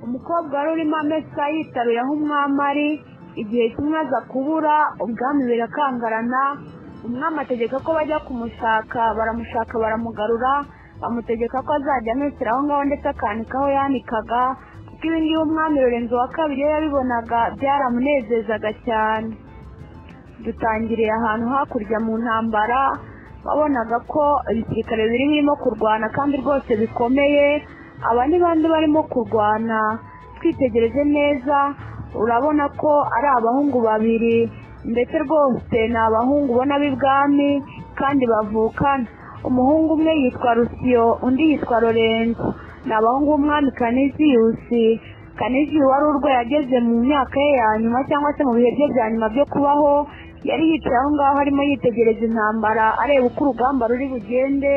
Umukobwa wari urimo amesa yitaruye aho umwami ari, igihe kimwe aza kubura, ubwami birakangarana. Umwami ategeka ko bajya kumushaka, baramushaka baramugarura, bamutegeka ko azajya amesera aho ngaho ndetse akanika aho yanikaga, kuko ibi ngibi umwami Lorenzo wa kabiri iyo yabibonaga byaramunezezaga cyane. Dutangiriye ahantu hakurya mu ntambara, wabonaga ko ibisirikare birimo kurwana kandi rwose bikomeye. Aba ni bandi barimo kurwana, twitegereje neza urabona ko ari abahungu babiri, ndetse rwose ni abahungu ubona b'ibwami kandi bavukana. Umuhungu umwe yitwa Rusiyo, undi yitwa Lorenzo. Ni abahungu b'umwami Kaniziyusi. Kaniziyusi wari urwaye ageze mu myaka ye ya nyuma cyangwa se mu bihe bye bya nyuma byo kubaho, yari yicaye aho ngaho arimo yitegereza intambara, areba uko urugamba ruri bugende,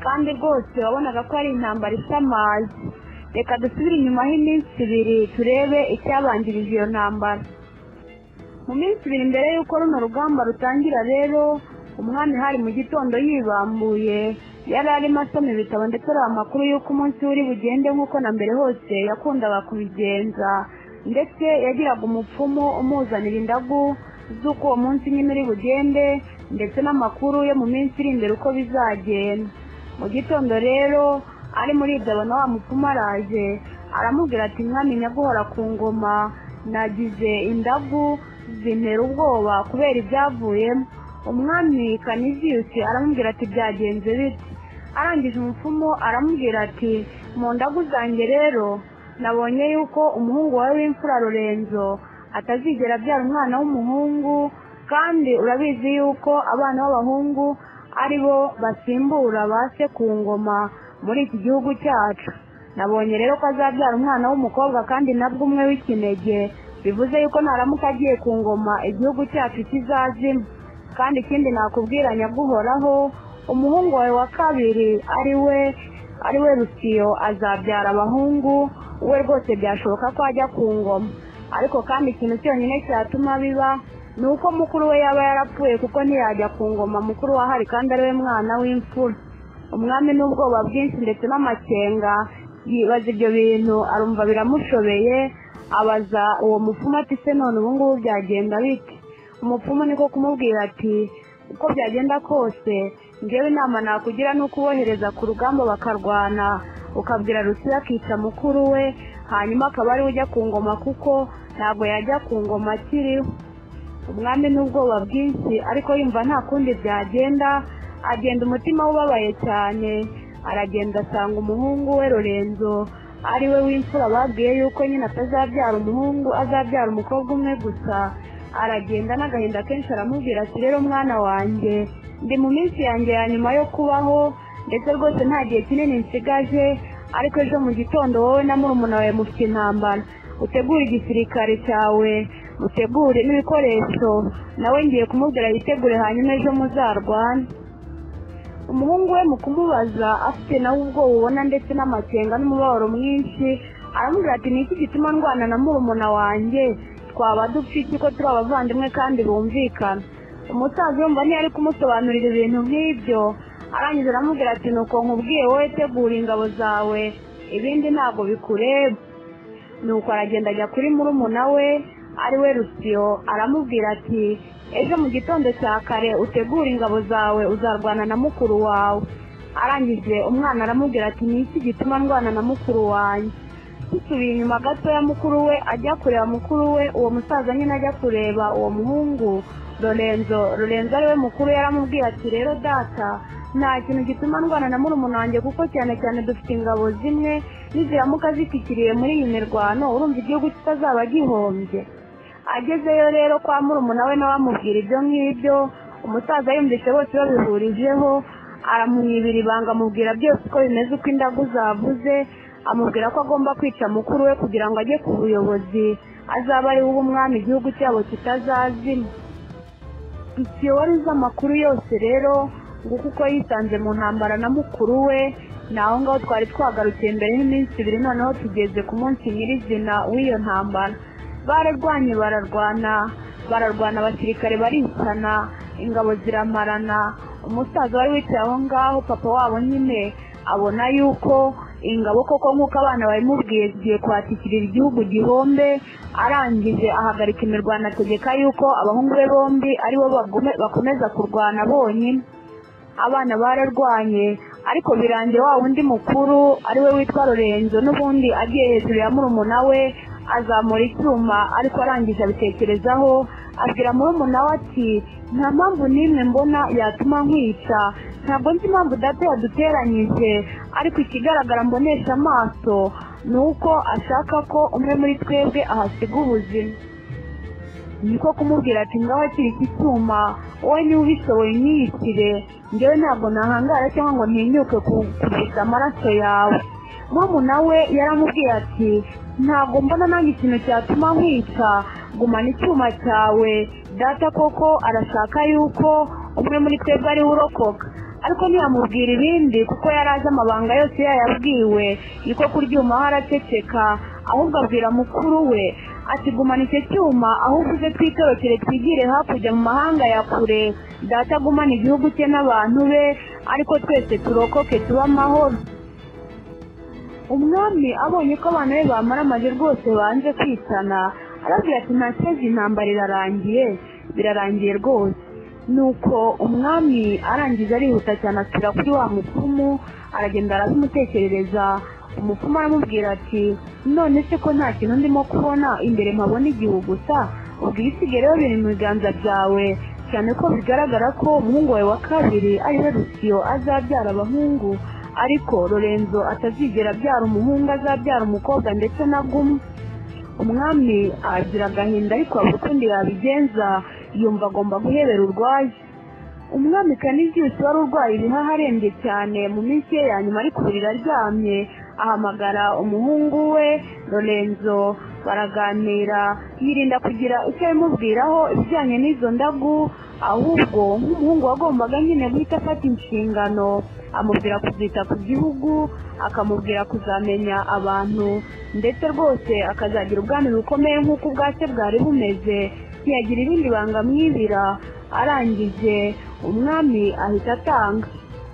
kandi rwose wabonaga ko ari intambara isamaje. Reka dusubire inyuma y'iminsi ibiri turebe icyabanjirije iyo ntambara. Mu minsi ibiri mbere y'uko runo rugamba rutangira rero, umwami hari mu gitondo yibambuye, yari arimo asoma ibitabo ndetse areba amakuru y'uko umunsi uri bugende nk'uko na mbere hose yakundaga kubigenza, ndetse yagiraga umupfumu umuzanira indagu z'uko uwo munsi nyine uri bugende, ndetse n'amakuru yo mu minsi iri imbere uko bizagenda. Mu gitondo rero ari muri ibyo abona wa mupfumu araje, aramubwira ati: mwami nyaguhora ku ngoma, nagize indagu zintera ubwoba kubera ibyavuyemo. Umwami Kaniziyusi aramubwira ati: byagenze bite? Arangije umupfumu aramubwira ati: mu ndagu zanjye rero nabonye yuko umuhungu wawe w'imfura Lorenzo atazigera abyara umwana w'umuhungu, kandi urabizi yuko abana b'abahungu ari bo basimbura ba se ku ngoma muri iki gihugu cyacu. Nabonye rero ko azabyara umwana w'umukobwa kandi nabwo umwe w'ikinege, bivuze yuko naramuka agiye ku ngoma igihugu cyacu kizazima. Kandi ikindi nakubwira nyaguhoraho, umuhungu wawe wa kabiri ari we Rusiyo azabyara abahungu, we rwose byashoboka ko ajya ku ngoma. Ariko kandi ikintu cyonyine cyatuma biba ni uko mukuru we yaba yarapfuye, kuko ntiyajya ku ngoma mukuru we ahari kandi ari we mwana w'imfura. Umwami n'ubwoba bwinshi ndetse n'amakenga yibaza ibyo bintu, arumva biramushobeye, abaza uwo mupfumu ati: se none ubu ngubu byagenda bite? Umupfumu niko kumubwira ati: uko byagenda kose njyewe inama nakugira ni ukubohereza ku rugamba bakarwana, ukabwira Rusiyo akica mukuru we, hanyuma akaba ariwe ujya ku ngoma, kuko ntabwo yajya ku ngoma akiriho. Umwami n'ubwoba bwinshi ariko yumva nta kundi byagenda, agenda umutima ubabaye cyane, aragenda asanga umuhungu we Lorenzo ari we w'imfura babwiye yuko nyine atazabyara umuhungu, azabyara umukobwa umwe gusa. Aragenda n'agahinda kenshi aramubwira ati: rero mwana wanjye, ndi mu minsi yanjye ya nyuma yo kubaho, ndetse rwose nta gihe kinini nsigaje, ariko ejo mu gitondo wowe na murumuna wawe mufite intambara, utegure igisirikare cyawe, utegure n'ibikoresho, nawe ngiye kumubwira yitegure, hanyuma ejo muzarwane. Umuhungu we mu kumubaza afite nawe ubwoba ubona ndetse n'amakenga n'umubabaro mwinshi, aramubwira ati: ni iki gituma ndwana na murumuna wanjye? Twaba dupfa iki ko turi abavandimwe kandi bumvikana? Umusaza yumva ntiyari kumusobanurira ibintu nk'ibyo, arangije aramubwira ati: nuko nkubwiye wowe tegura ingabo zawe, ibindi ntabwo bikureba. Nuko aragenda ajya kuri murumuna we ari we Rusiyo, aramubwira ati: ejo mu gitondo cya kare utegure ingabo zawe, uzarwana na mukuru wawe. Arangije umwana aramubwira ati: ni iki gituma ndwana na mukuru wanjye? Dusubiye inyuma gato ya mukuru we, ajya kureba mukuru we, uwo musaza nyine ajya kureba uwo muhungu Lorenzo. Lorenzo ari we mukuru, yaramubwiye ati: rero data, nta kintu gituma ndwana na murumuna wanjye, kuko cyane cyane dufite ingabo zimwe, niziramuka zitikiriye muri iyi mirwano urumva igihugu kitazaba gihombye. Agezeyo rero kwa murumuna we nawe amubwira ibyo ngibyo, umusaza yumvise bose babihurijeho, aramwibira ibanga, amubwira byose uko bimeze, uko indagu zavuze, amubwira ko agomba kwica mukuru we kugira ngo ajye ku buyobozi, azaba ari we umwami igihugu cyabo kitazazima. Rusiyo wari uzi amakuru yose rero, nguko uko yisanze mu ntambara na mukuru we. Ni aho ngaho twari twagarukiye mbere y'iminsi ibiri, noneho tugeze ku munsi nyirizina w'iyo ntambara. Bararwanye bararwana, bararwana, abasirikare baricana, ingabo ziramarana. Umusaza wari wicaye aho ngaho, papa wabo nyine, abona yuko Ingabo koko nk'uko abana babimubwiye zigiye kwatikirira igihugu gihombe. Arangije ahagarika imirwano, ategeka yuko abahungu be bombi aribo bakomeza kurwana bonyine. Abana bararwanye, ariko birangira wa wundi mukuru ariwe witwa Lorenzo n'ubundi agiye hejuru ya murumuna we azamura icyuma, ariko arangije abitekerezaho abwira murumuna we ati nta mpamvu n'imwe mbona yatuma nkwica, ntabwo nzi impamvu data yaduteranyije, ariko ikigaragara mbonesha amaso ni uko ashaka ko umwe muri twebwe ahasiga ubuzima. Niko kumubwira ati ngaho akiri iki cyuma, wowe niba ubishoboye unyiyitire, njyewe ntabwo nahangara cyangwa ngo ntinyuke kugusa amaraso yawe. Murumuna we yaramubwiye ati ntabwo mbona nanjye ikintu cyatuma nkwica, gumana icyuma cyawe, data koko arashaka yuko umwe muri twebwe ariwe urokoka. Ariko ntiyamubwira ibindi kuko yari azi amabanga yose yayabwiwe. Niko kuryumaho araceceka, ahubwo abwira mukuru we ati gumana icyo cyuma, ahubwo uze twitorokere twigire hakurya mu mahanga ya kure, data agumane igihugu cye n'abantu be, ariko twese turokoke tube amahoro. Umwami abonye ko abana be bamaramaje rwose banze kwicana, arabwira ati nta kibazo, intambara irarangiye, birarangiye rwose. Nuko umwami arangije arihuta cyane asubira kuri wa mupfumu, aragenda arabimutekerereza. Umupfumu aramubwira ati none se ko nta kintu ndimo kubona imbere mpabona igihu gusa, ubwo ibisigaye rero biri mu biganza byawe, cyane ko bigaragara ko umuhungu wawe wa kabiri ariwe Lusiyo azabyara abahungu, ariko Lorenzo atazigera abyara umuhungu, azabyara umukobwa ndetse na gumwe. Umwami agira agahinda, ariko abura ukundi yabigenza, yumva agomba guhebera urwaye. Umwami Kaniziyusi wari urwaye ibihaha arembye cyane, mu minsi ye ya nyuma ari ku buriri aryamye, ahamagara umuhungu we Lorenzo baraganira, yirinda kugira icyo abimubwiraho ibijyanye n'izo ndagu, ahubwo nk'umuhungu wagombaga nyine guhita afata inshingano, amubwira kuzita ku gihugu, akamubwira kuzamenya abantu, ndetse rwose akazagira ubwami bukomeye nk'uko ubwa se bwari bumeze, ntiyagira irindi banga amwibira. Arangije umwami ahita atanga.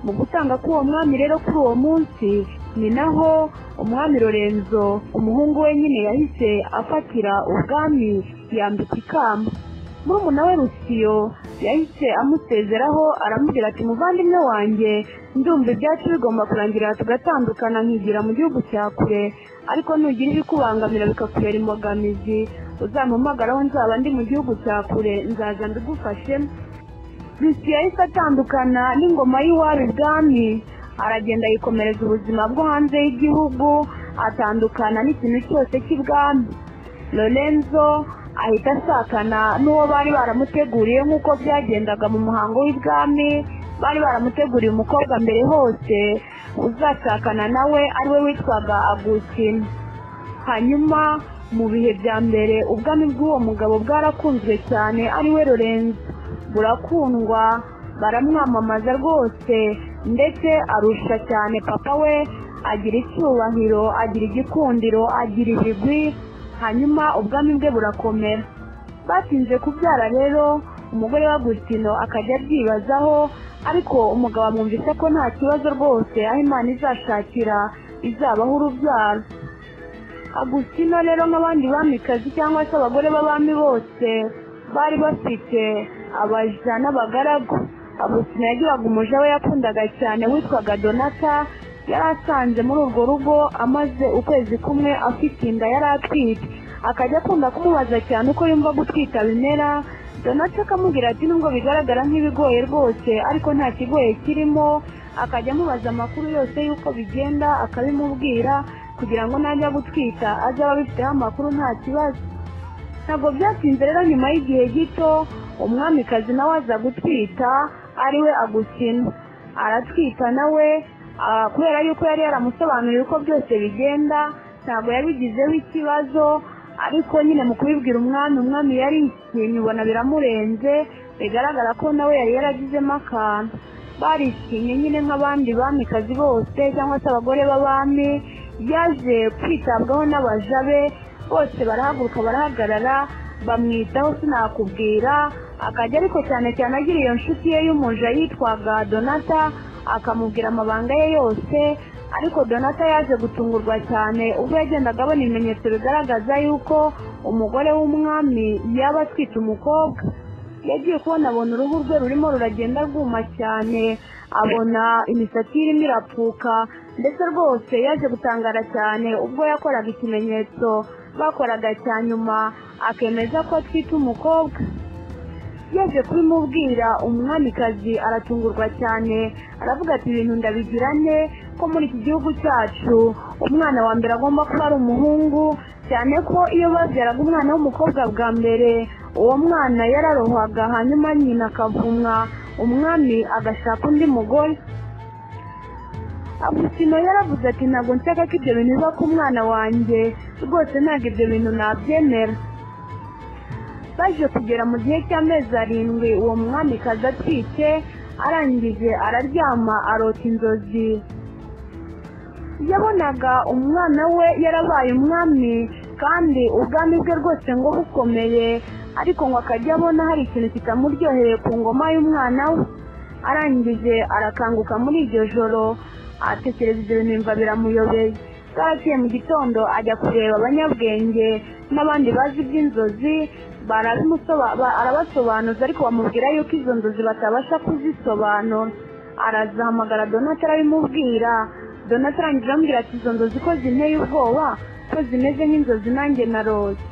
Mu gutanga k'uwo mwami rero kuri uwo munsi ni naho umwami Lorenzo umuhungu we nyine yahise afatira ubwami, yambika ikamba. Murumuna we Lusiyo yahise amusezeraho, aramubwira ati muvandimwe wanjye, ndumva ibyacu bigomba kurangira tugatandukana nkigira mu gihugu cya kure, ariko nugira ibikubangamira bikakubera imbogamizi uzampamagaraho, nzaba ndi mu gihugu cya kure, nzaza mbigufashemo. Lusiyo yahise atandukana n'ingoma y'iwabo ibwami, aragenda yikomereza ubuzima bwo hanze y'igihugu, atandukana n'ikintu cyose cy'ibwami. Lorenzo ahita ashakana n'uwo bari baramuteguriye nk'uko byagendaga mu muhango w'ibwami, bari baramuteguriye umukobwa mbere hose uzashakana nawe ariwe witwaga Agustina. Hanyuma mu bihe bya mbere ubwami bw'uwo mugabo bwarakunzwe cyane, ariwe Lorenzo, burakundwa, baramwamamaza rwose, ndetse arusha cyane papa we, agira icyubahiro, agira igikundiro, agira ibigwi, hanyuma ubwami bwe burakomera. Batinze kubyara rero, umugore wa Agustino akajya abyibazaho, ariko umugabo amwumvise ko nta kibazo rwose, aho Imana izashakira izabaho urubyaro. Agustino rero nk'abandi bamikazi cyangwa se abagore b'abami bose bari bafite abaja n'abagaragu. Agustino yagiraga umuja we yakundaga cyane witwaga Donata, yari asanze muri urwo rugo amaze ukwezi kumwe afite inda yari atwite, akajya akunda kumubaza cyane uko yumva gutwita bimera. Donata akamubwira ati nubwo bigaragara nk'ibigoye rwose, ariko nta kigoye kirimo, akajya amubaza amakuru yose y'uko bigenda akabimubwira, kugira ngo najya gutwita azaba abifiteho amakuru nta kibazo. Ntabwo byatinze rero, nyuma y'igihe gito umwamikazi nawe aza gutwita, ariwe Agustino. Aratwita nawe kubera yuko yari yaramusobanuriye uko byose bigenda, ntabwo yabigizeho ikibazo, ariko nyine mu kubibwira umwami, umwami yarishimye ubona biramurenze, bigaragara ko nawe yari yaragizemo akantu. Barishimye nyine nk'abandi bamikazi bose cyangwa se abagore b'abami, yaje kwitabwaho n'abaja be bose, barahaguruka barahagarara, bamwitaho sinakubwira, akajya ariko cyane cyane agira iyo nshuti ye y'umuja yitwaga Donata, akamubwira amabanga ye yose. Ariko Donata yaje gutungurwa cyane ubwo yagendaga abona ibimenyetso bigaragaza yuko umugore w'umwami yaba atwite umukobwa. Yagiye kubona abona uruhu rwe rurimo ruragenda rwuma cyane, abona imisatsi irimo irapfuka, ndetse rwose yaje gutangara cyane ubwo yakoraga ikimenyetso bakoraga cya nyuma akemeza ko atwite umukobwa. Yaje kubimubwira umwamikazi aratungurwa cyane, aravuga ati ibintu ndabigira nte ko muri iki gihugu cyacu umwana wa mbere agomba kuba ari umuhungu, cyane ko iyo babyaraga umwana w'umukobwa bwa mbere uwo mwana yararohwaga hanyuma nyina akavumwa, umwami agashaka undi mugore. Agustino yaravuze ati ntabwo nshaka ko ibyo bintu biba ku mwana wanjye, rwose ntabwo ibyo bintu nabyemera. Baje kugera mu gihe cy'amezi 7 uwo mwamikazi atwite, arangije araryama arota inzozi. Yabonaga umwana we yarabaye umwami kandi ubwami bwe rwose ngo bukomeye, ariko ngo akajya abona hari ikintu kitamuryoheye ku ngoma y'umwana we. Arangije arakanguka muri iryo joro atekereza ibyo bintu yumva biramuyobeye. Bwarakeye mu gitondo ajya kureba abanyabwenge n'abandi bazi iby'inzozi, arabasobanuza ariko bamubwira yuko izo nzozi batabasha kuzisobanura. Arazahamagara Donata arabimubwira. Donata arangije aramubwira ati izo nzozi ko zinteye ubwoba, ko zimeze nk'inzozi nanjye narose.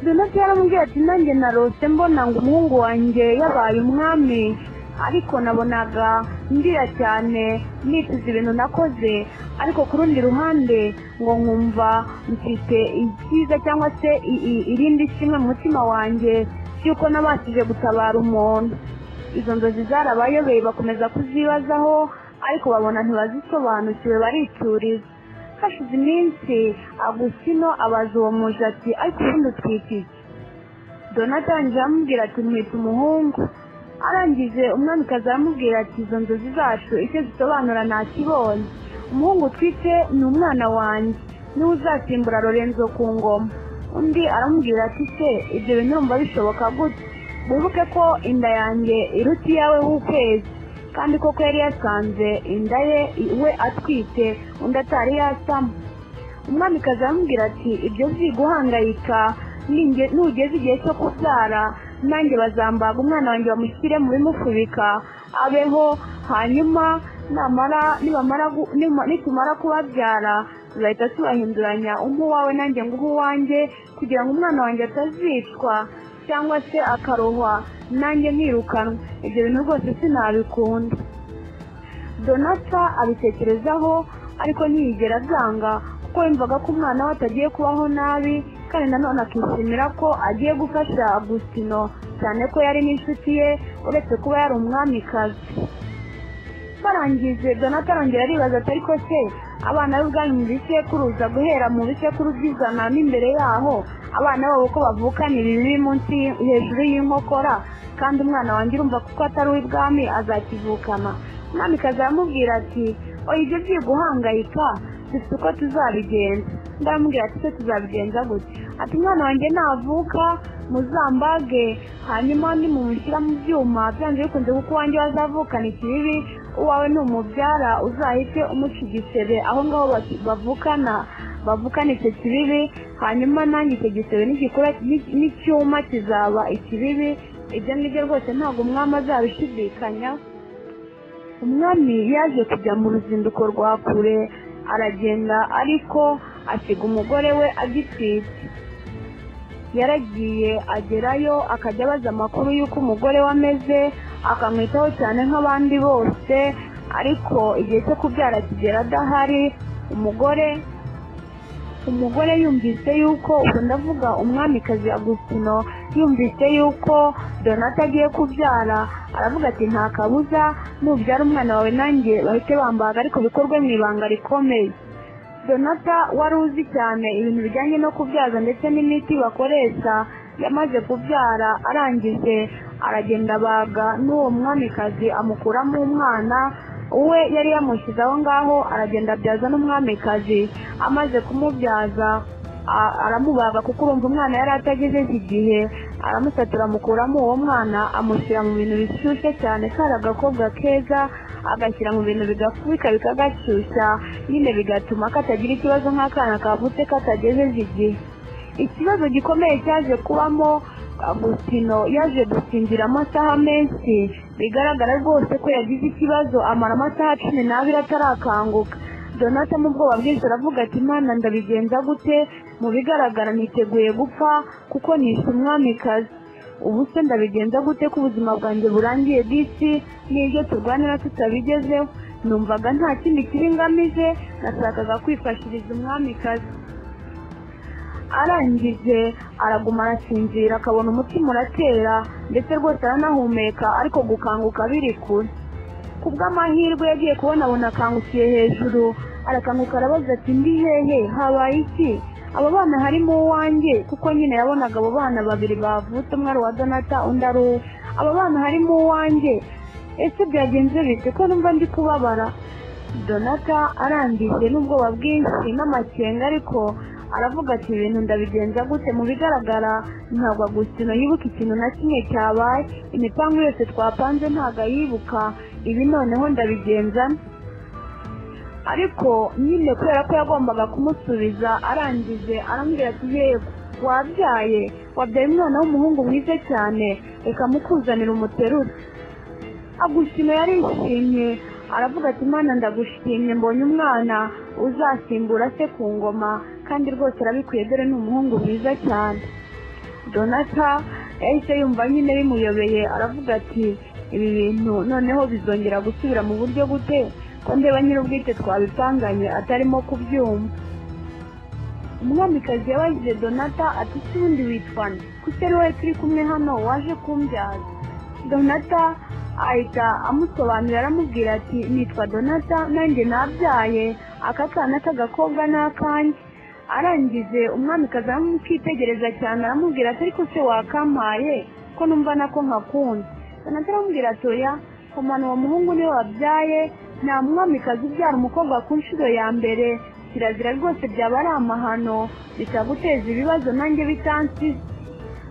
Donata yaramubwira ati nanjye narose mbona ngo umuhungu wanjye yabaye umwami, ariko nabonaga ndira cyane nicuza ibintu nakoze, ariko ku rundi ruhande ngo nkumva mfite icyiza cyangwa se irindi shimwe mu mutima wanjye cy'uko nabashije gutabara umuntu. Izo nzozi zarabayobeye bakomeza kuzibazaho, ariko babona ntibazisobanukiwe barituriza. Hashize iminsi Agustino abaza uwo muja ati ariko ubundi utwite iki? Donata arangije aramubwira ati ntwite umuhungu. Arangije umwamikazi aramubwira ati izo nzozi zacu icyo zisobanura ntakibonye, umuhungu utwite ni umwana wanjye, niwe uzasimbura Lorenzo ku ngoma. Undi aramubwira ati se ibyo bintu urumva bishoboka gute? Wibuke ko inda yanjye iruta iyawe w'ukwezi. Kandi koko yari yasanze inda ye we atwite undi atari yasama. Umwamikazi aramubwira ati ibyo byiguhangayika, nugeze igihe cyo kubyara nanjye bazambaga umwana wanjye bamushyire mu bimufubika abeho, hanyuma nitumara kubabyara tuzahita tubahinduranya umpe uwawe nanjye nguhe uwanjye, kugira ngo umwana wanjye atazicwa cyangwa se akarohwa nanjye nkirukanwa. Ibyo bintu rwose sinabikunda. Donata abitekerezaho ariko ntiyigera abyanga, kuko yumvaga ko umwana we atagiye kubaho nabi, kandi nanone akishimira ko agiye gufasha Agustino cyane ko yari n'inshuti ye uretse kuba yari umwamikazi. Barangije Donata arongera aribaza ati ariko se abana b'ubwami mu bisekuruza guhera mu bisekuru by'ijana n'imbere yaho abana babo ko bavukana ibibi munsi hejuru y'inkokora, kandi umwana wanjye urumva kuko atari uw'ibwami azakivukana. Umwamikazi aramubwira ati oya ibyo byiguhangayika, dufite uko tuzabigenza. Ndamubwira ati se tuzabigenza gute? Ati umwana wanjye navuka muzambage, hanyuma nimumushyira mu byuma byanze bikunze kuko uwanjye wazavukana ikibibi, uwawe numubyara uzahite umuca igisebe aho ngaho bavukana icyo kibibi, hanyuma nanjye icyo gisebe nigikura n'icyuma kizaba ikibibi. Ibyo ngibyo rwose ntabwo umwami azabishidikanya. Umwami yaje kujya mu ruzinduko rwa kure aragenda, ariko asiga umugore we agitwite. Yaragiye agerayo akajya abaza amakuru y'uko umugore we ameze, akamwitaho cyane nk'abandi bose, ariko igihe cyo kubyara kigera adahari. Umugore yumvise yuko, ubwo ndavuga umwamikazi Agustino, yumvise yuko Donata agiye kubyara, aravuga ati nta kabuza nubyara umwana wawe nanjye bahite bambaga, ariko bikorwe mu ibanga rikomeye. Donata wari uzi cyane ibintu bijyanye no kubyaza ndetse n'imiti bakoresha, yamaze kubyara arangije aragenda abaga n'uwo mwamikazi amukuramo umwana we yari yamushyize aho ngaho, aragenda abyaza n'umwamikazi. Amaze kumubyaza aramubaga kuko urumva umwana yari atagejeje igihe, Aramusatura amukuramo uwo mwana, amushyira mu bintu bishyushye cyane, kari agakobwa keza, agashyira mu bintu bigafubika bikagashyushya nyine, bigatuma katagira ikibazo nk'akana kavutse katagejeje igihe. Ikibazo gikomeye cyaje kubamo, Agustino yaje gusinzira amasaha menshi, bigaragara rwose ko yagize ikibazo, amara amasaha 12 atarakanguka. Donata mu bwoba bwinshi aravuga ati Imana ndabigenza gute? Mu bigaragara niteguye gupfa kuko nishe umwamikazi. Ubu se ndabigenza gute ko ubuzima bwanjye burangiye disi n'ibyo turwanira tutabigezeho? Numvaga nta kindi kibi ngamije, nashakaga kwifashiriza umwamikazi. Arangije araguma arasinzira, akabona umutima uratera, ndetse rwose aranahumeka, ariko gukanguka biri kure. Kubw'amahirwe yagiye kubonabona akangukiye hejuru, arakanguka arabaza ati ndi hehe? Habaye iki? Abo bana harimo uwanjye? Kuko nyine yabonaga abo bana babiri bavutse, umwe ari uwa Donata undi ari uwe. Abo bana harimo uwanjye? Ese byagenze bite ko numva ndi kubabara? Donata arangije n'ubwoba bwinshi n'amakenga, ariko aravuga ati ibintu ndabigenza gute? Mu bigaragara ntabwo Agustino yibuka ikintu na kimwe cyabaye, imipango yose twapanze ntabwo ayibuka, ibi noneho ndabigenza. Ariko nyine kubera ko yagombaga kumusubiza, arangije aramubwira ati yego wabyaye, wabyaye umwana w'umuhungu mwiza cyane, reka mukuzanira umuterure. Agustino yarishimye aravuga ati Imana ndagushimye, mbonye umwana uzasimbura se ku ngoma, kandi rwose arabikwiye, dore ni umuhungu mwiza cyane. Donata yahise yumva nyine bimuyobeye, aravuga ati ibi bintu noneho bizongera gusubira mu buryo gute ko ndeba nyir'ubwite twabipanganye atarimo kubyumva. Umwamikazi yabajije Donata ati ese ubundi witwa nde? Kuki ari wowe turi kumwe hano waje kumbyaza? Donata ahita amusobanurira, aramubwira ati nitwa Donata, nanjye nabyaye, aka kana k'agakobwa ni akanjye. Arangije umwamikazi aramukitegereza cyane, aramubwira ati ariko se wakampaye ko numva nako nkakunda? Donata aramubwira ati oya, komana uwo muhungu niwe wabyaye, nta mwamikazi ubyara umukobwa ku nshuro ya mbere, kirazira rwose, byaba ari amahano, bitaguteza ibibazo nanjye bitansize.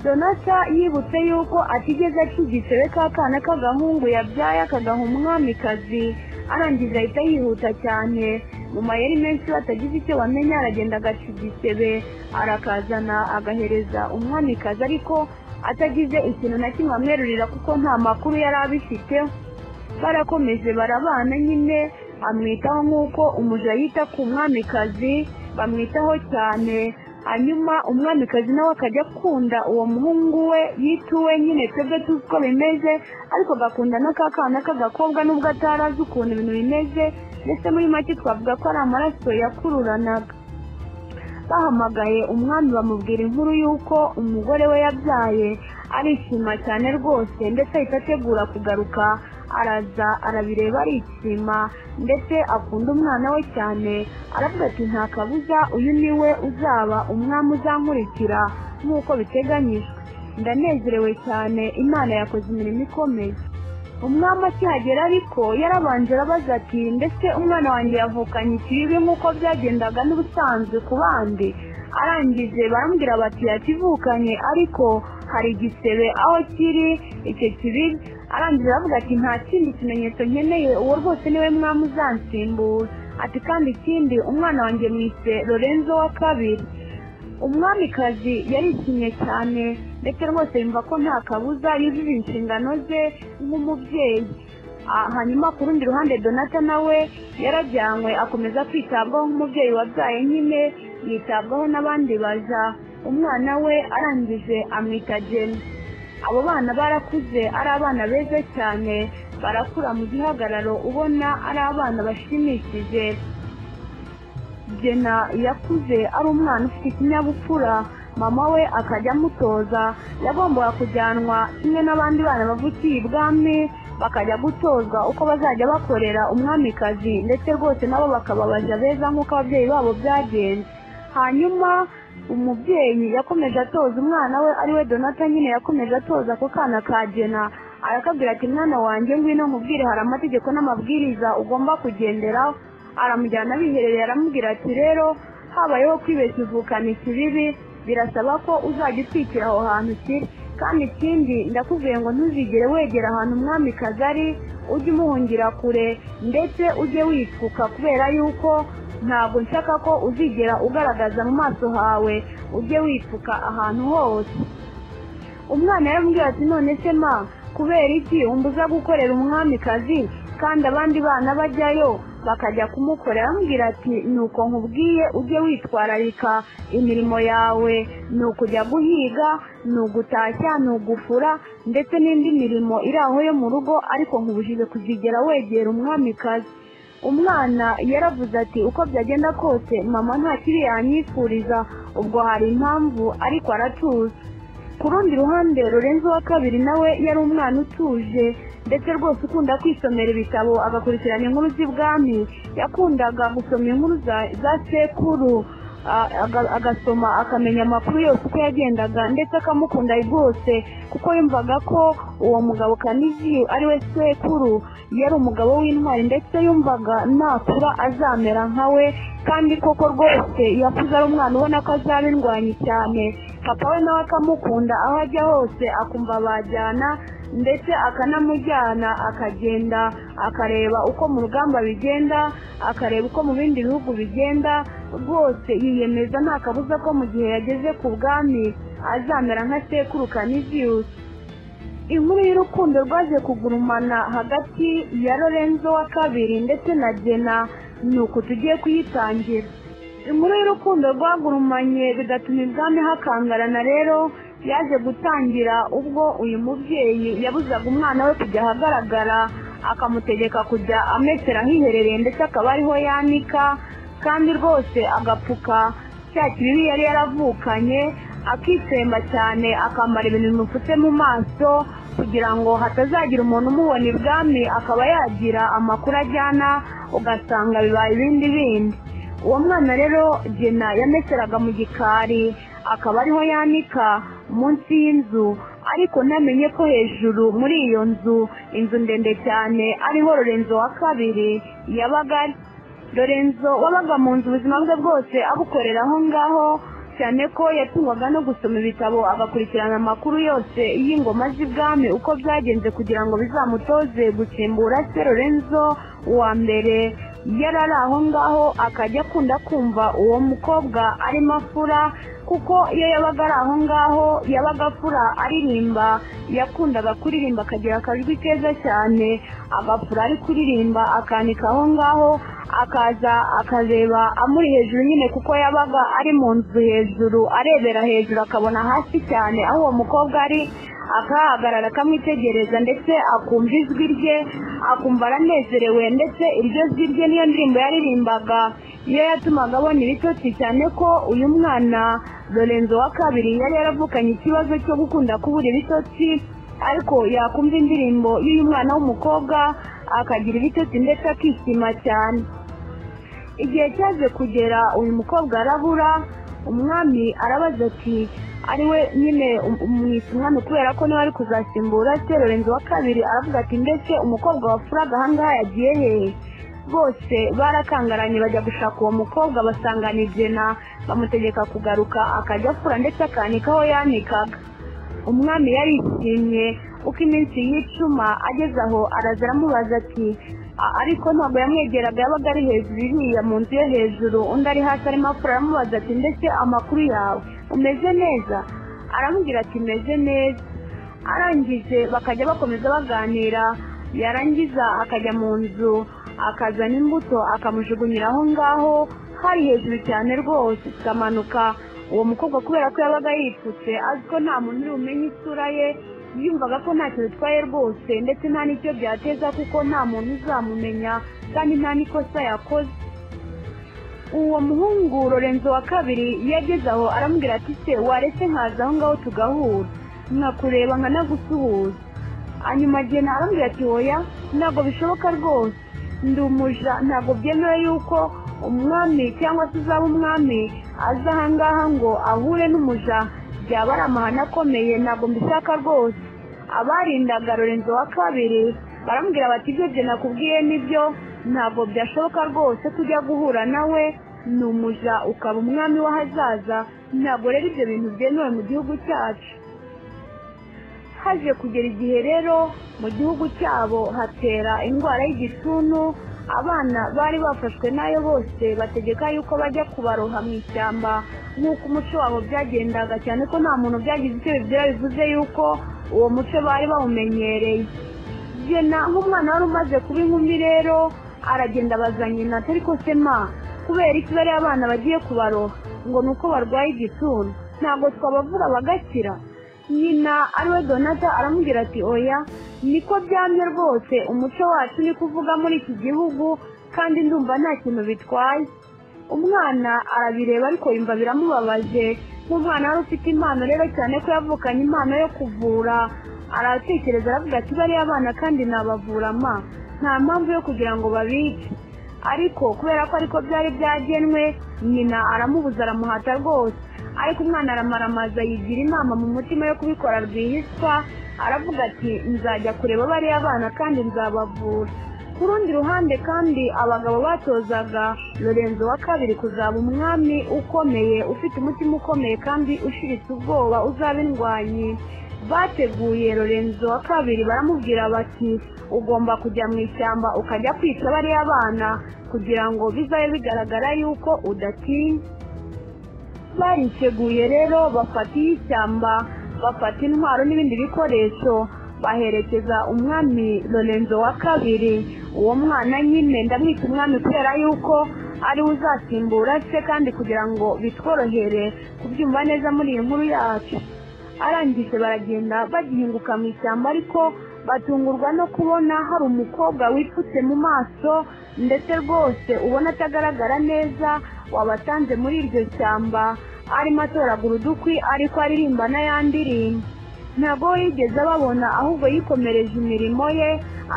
Donata yibutse yuko atigeze aca igisebe k'akana k'agahungu yabyaye akagaha umwamikazi, arangije ahita yihuta cyane mu mayeri menshi batagize icyo bamenya, aragenda agaca igisebe arakazana agahereza umwamikazi, ariko atagize ikintu na kimwe amwerurira kuko nta makuru yari abifiteho. Barakomeje barabana nyine, amwitaho nk'uko umuja yita ku mwamikazi, bamwitaho cyane. Hanyuma umwamikazi nawe akajya akunda uwo muhungu we yituwe nyine, twebwe tuzi uko bimeze, ariko agakunda n'akakana k'agakobwa nubwo atarazi ukuntu ibintu bimeze, ndetse muri make twavuga ko ari amaraso yakururanaga. Bahamagaye umwami bamubwira inkuru y'uko umugore we yabyaye, arishima cyane rwose, ndetse ahita ategura kugaruka, araza arabireba arishima, ndetse akunda umwana we cyane, aravuga ati nta kabuza uyu niwe uzaba umwami uzankurikira nk'uko biteganyijwe, ndanezerewe cyane, Imana yakoze imirimo ikomeye. Umwami akihagera ariko yarabanje arabaza ati ndetse umwana wanjye yavukanye ikibi nk'uko byagendaga n'ubusanzwe ku bandi? Arangije baramubwira bati yakivukanye, ariko hari igisebe aho kiri icyo kibi. Arangije aravuga ati nta kindi kimenyetso nkeneye, uwo rwose niwe mwami uzansimbura. Ati kandi ikindi umwana wanjye mwise Lorenzo wa kabiri. Umwamikazi yarishimye cyane, ndetse rwose yumva ko nta kabuza yujuje inshingano ze nk'umubyeyi. Hanyuma ku rundi ruhande Donata nawe yarajyanywe akomeza kwitabwaho nk'umubyeyi wabyaye nyine, yitabwaho n'abandi baja. Umwana we arangije amwita Jena. Abo bana barakuze ari abana beza cyane, barakura mu gihagararo ubona ari abana bashimishije. Jena yakuze ari umwana ufite ikinyabupfura, mama we akajya amutoza, yagombaga kujyanwa kimwe n'abandi bana bavukiye ibwami, bakajya gutozwa uko bazajya bakorera umwamikazi, ndetse rwose nabo bakababaza beza nk'uko ababyeyi babo byagenze. Hanyuma umubyeyi yakomeje atoza umwana we ariwe Donata nyine, yakomeje atoza ako kana ka Jena, arakabwira ati mwana wanjye ngwino nkubwire, hari amategeko n'amabwiriza ugomba kugenderaho. Aramujyana biherereye, aramubwira ati rero habayeho kwibeshya uvukana ikibibi, birasaba ko uzajya utwikira aho hantu kiri, Kandi ikindi ndakubwiye ngo ntuzigere wegera ahantu umwamikazi ari, ujye umuhungira kure ndetse ujye wipfuka, kubera yuko ntabwo nshaka ko uzigera ugaragaza mu maso hawe, ujye wipfuka ahantu hose. Umwana yaramubwiye ati none se ma, kubera iki umbuza gukorera umwamikazi kandi abandi bana bajyayo bakajya kumukorera? Aramubwira ati nuko nkubwiye ujye witwararika imirimo yawe, ni ukujya guhiga, ni ugutashya, ni ugufura ndetse n'indi mirimo iri aho yo mu rugo, ariko nkubujije kuzigera wegera umwamikazi. Umwana yaravuze ati uko byagenda kose mama nta kibi yanyifuriza, ubwo hari impamvu, ariko aratuza. Ku rundi ruhande Lorenzo wa kabiri nawe yari umwana utuje ndetse rwose ukunda kwisomera ibitabo, agakurikirana inkuru z'ibwami. Yakundaga gusoma inkuru za sekuru, agasoma akamenya amakuru yose uko yagendaga, ndetse akamukunda rwose kuko yumvaga ko uwo mugabo Kaniziyo ari we sekuru yari umugabo w'intwari, ndetse yumvaga nakura azamera nka we. Kandi koko rwose yakuze ari umwana ubona ko azaba indwanyi cyane. Papa we nawe akamukunda, aho ajya hose akumva bajyana, ndetse akanamujyana akagenda akareba uko mu rugamba bigenda, akareba uko mu bindi bihugu bigenda. Rwose yiyemeza nta kabuza ko mu gihe yageze ku bwami azamera nka sekuru Kaniziyusi. Inkuru y'urukundo rwaje kugurumana hagati ya Lorenzo wa kabiri ndetse na Jena, ni uku tugiye kuyitangira. Inkuru y'urukundo rwagurumanye bigatuma ibwami hakangarana rero yaje gutangira ubwo uyu mubyeyi yabuzaga umwana we kujya ahagaragara, akamutegeka kujya amesera ahiherereye ndetse akaba ariho yanika, kandi rwose agapfuka cya kibibi yari yaravukanye, akisemba cyane, akambara ibintu bimupfutse mu maso kugira ngo hatazagira umuntu umubona ibwami akaba yagira amakuru ajyana, ugasanga bibaye ibindi bindi. Uwo mwana rero Jena yameseraga mu gikari, akaba ariho yanika munsi y'inzu, ariko ntamenye ko hejuru muri iyo nzu, inzu ndende cyane, ariho Lorenzo wa kabiri yabaga ari. Lorenzo wabaga mu nzu ubuzima bwe bwose abukorera aho ngaho, cyane ko yatungwaga no gusoma ibitabo, agakurikirana amakuru yose y'ingoma z'ibwami uko byagenze kugira ngo bizamutoze gusimbura se Lorenzo wa mbere. Yari ari aho ngaho akajya akunda kumva uwo mukobwa arimo afura, kuko iyo yabaga ari aho ngaho yabaga afura aririmba, yakundaga kuririmba akagira akajwi keza cyane, agafura ari kuririmba akanika aho ngaho, akaza akareba amuri hejuru nyine, kuko yabaga ari mu nzu hejuru, arebera hejuru akabona hasi cyane aho uwo mukobwa ari, akahagarara akamwitegereza ndetse akumva ijwi rye, akumva aranezerewe, ndetse iryo jwi rye niyo ndirimbo yaririmbaga iyo yatumaga abona ibitotsi, cyane ko uyu mwana Lorenzo wa kabiri yari yaravukanye ikibazo cyo gukunda kubura ibitotsi, ariko yakumva indirimbo y'uyu mwana w'umukobwa akagira ibitotsi ndetse akishima cyane. Igihe cyaje kugera uyu mukobwa arabura, umwami arabaza ati ariwe nyine umwita umwami kubera ko niwe ari kuzasimbura se Lorenzo wa kabiri, aravuga ati mbese umukobwa wafuraga aha ngaha yagiye hehe? Bose barakangaranye bajya gushaka uwo mukobwa, basangana Jena, bamutegeka kugaruka akajya afura ndetse akanika aho yanikaga. Umwami yarishimye uko iminsi yicuma, ageze aho araza aramubaza ati, ariko ntabwo yamwegeraga, yabaga ari hejuru iriya mu nzu yo hejuru, undi ari hasi arimo afura, aramubaza ati ndetse amakuru yawe umeze neza? Aramubwira ati meze neza. Arangije bakajya bakomeza baganira, yarangiza akajya mu nzu akazana imbuto akamujugunyira aho ngaho hari hejuru cyane rwose, zikamanuka. Uwo mukobwa kubera ko yabaga yipfutse azi ko nta muntu uri bumenye isura ye, yumvaga ko ntacyo bitwaye rwose ndetse nta n'icyo byateza kuko nta muntu uzamumenya kandi nta n'ikosa yakoze. Uwo muhungu Lorenzo wa kabiri yageze aho aramubwira ati se waretse nkaza aho ngaho tugahura, nkakureba nkanagusuhuza. Hanyuma Jena aramubwira ati oya ntabwo bishoboka rwose, ndi umuja, ntabwo byemewe yuko umwami cyangwa se uzaba umwami aza aha ngaha ngo ahure n'umuja, byaba ari amahano akomeye, ntabwo mbishaka rwose. Abarindaga Lorenzo wa kabiri baramubwira bati ibyo Jena nakubwiye nibyo, ntabwo byashoboka rwose kujya guhura nawe, ni umuja ukaba umwami w'ahazaza, ntabwo rero ibyo bintu byemewe mu gihugu cyacu. Haje kugera igihe rero mu gihugu cyabo hatera indwara y'igituntu, abana bari bafashwe nayo bose bategeka yuko bajya kubaroha mu ishyamba nk'uko umuco wabo byagendaga, cyane ko nta muntu byagize icyo bibwira, bivuze yuko uwo muco bari bawumenyereye. Jena nk'umwana wari umaze kuba inkumi rero aragenda abaza nyina ati ariko se ma, kubera iki bariya abana bagiye kubaroha ngo ni uko barwaye igituntu, ntabwo twabavura bagakira? Nyina ariwe Donata aramubwira ati oya, niko byamye rwose, umuco wacu ni kuvuga muri iki gihugu kandi ndumva nta kintu bitwaye. Umwana arabireba ariko yumva biramubabaje, nk'umwana wari ufite impano rero cyane ko yavukanye impano yo kuvura, aratekereza aravuga ati bariya abana kandi nabavura ma, nta mpamvu yo kugira ngo babice. Ariko kubera ko ariko byari byagenwe, nyina aramubuza aramuhata rwose. Ariko umwana aramaramaza yigira inama mu mutima yo kubikora rwihishwa, aravuga ati nzajya kureba bariya bana kandi nzabavura. Ku rundi ruhande kandi abagabo batozaga Lorenzo wa kabiri kuzaba umwami ukomeye, ufite umutima ukomeye kandi ushiritse ubwoba, uzaba indwanyi. Bateguye Lorenzo wa kabiri baramubwira bati ugomba kujya mu ishyamba ukajya kwica bariya bana kugira ngo bizabe bigaragara yuko udatinya. Bariteguye rero bafata ishyamba, bafata intwaro n'ibindi bikoresho, baherekeza umwami Lorenzo wa kabiri. Uwo mwana nyine ndamwita umwami kubera yuko ari uzasimbura se, kandi kugira ngo bitworohere kubyumva neza muri iyi nkuru yacu. Arangije baragenda bagihinguka mu ishyamba, ariko batungurwa no kubona hari umukobwa wipfutse mu maso ndetse rwose ubona atagaragara neza, wabatanze muri iryo shyamba arimo atoragura udukwi ariko aririmba n'ayandirimbo. Ntabwo yigeze ababona, ahubwo yikomereje imirimo ye,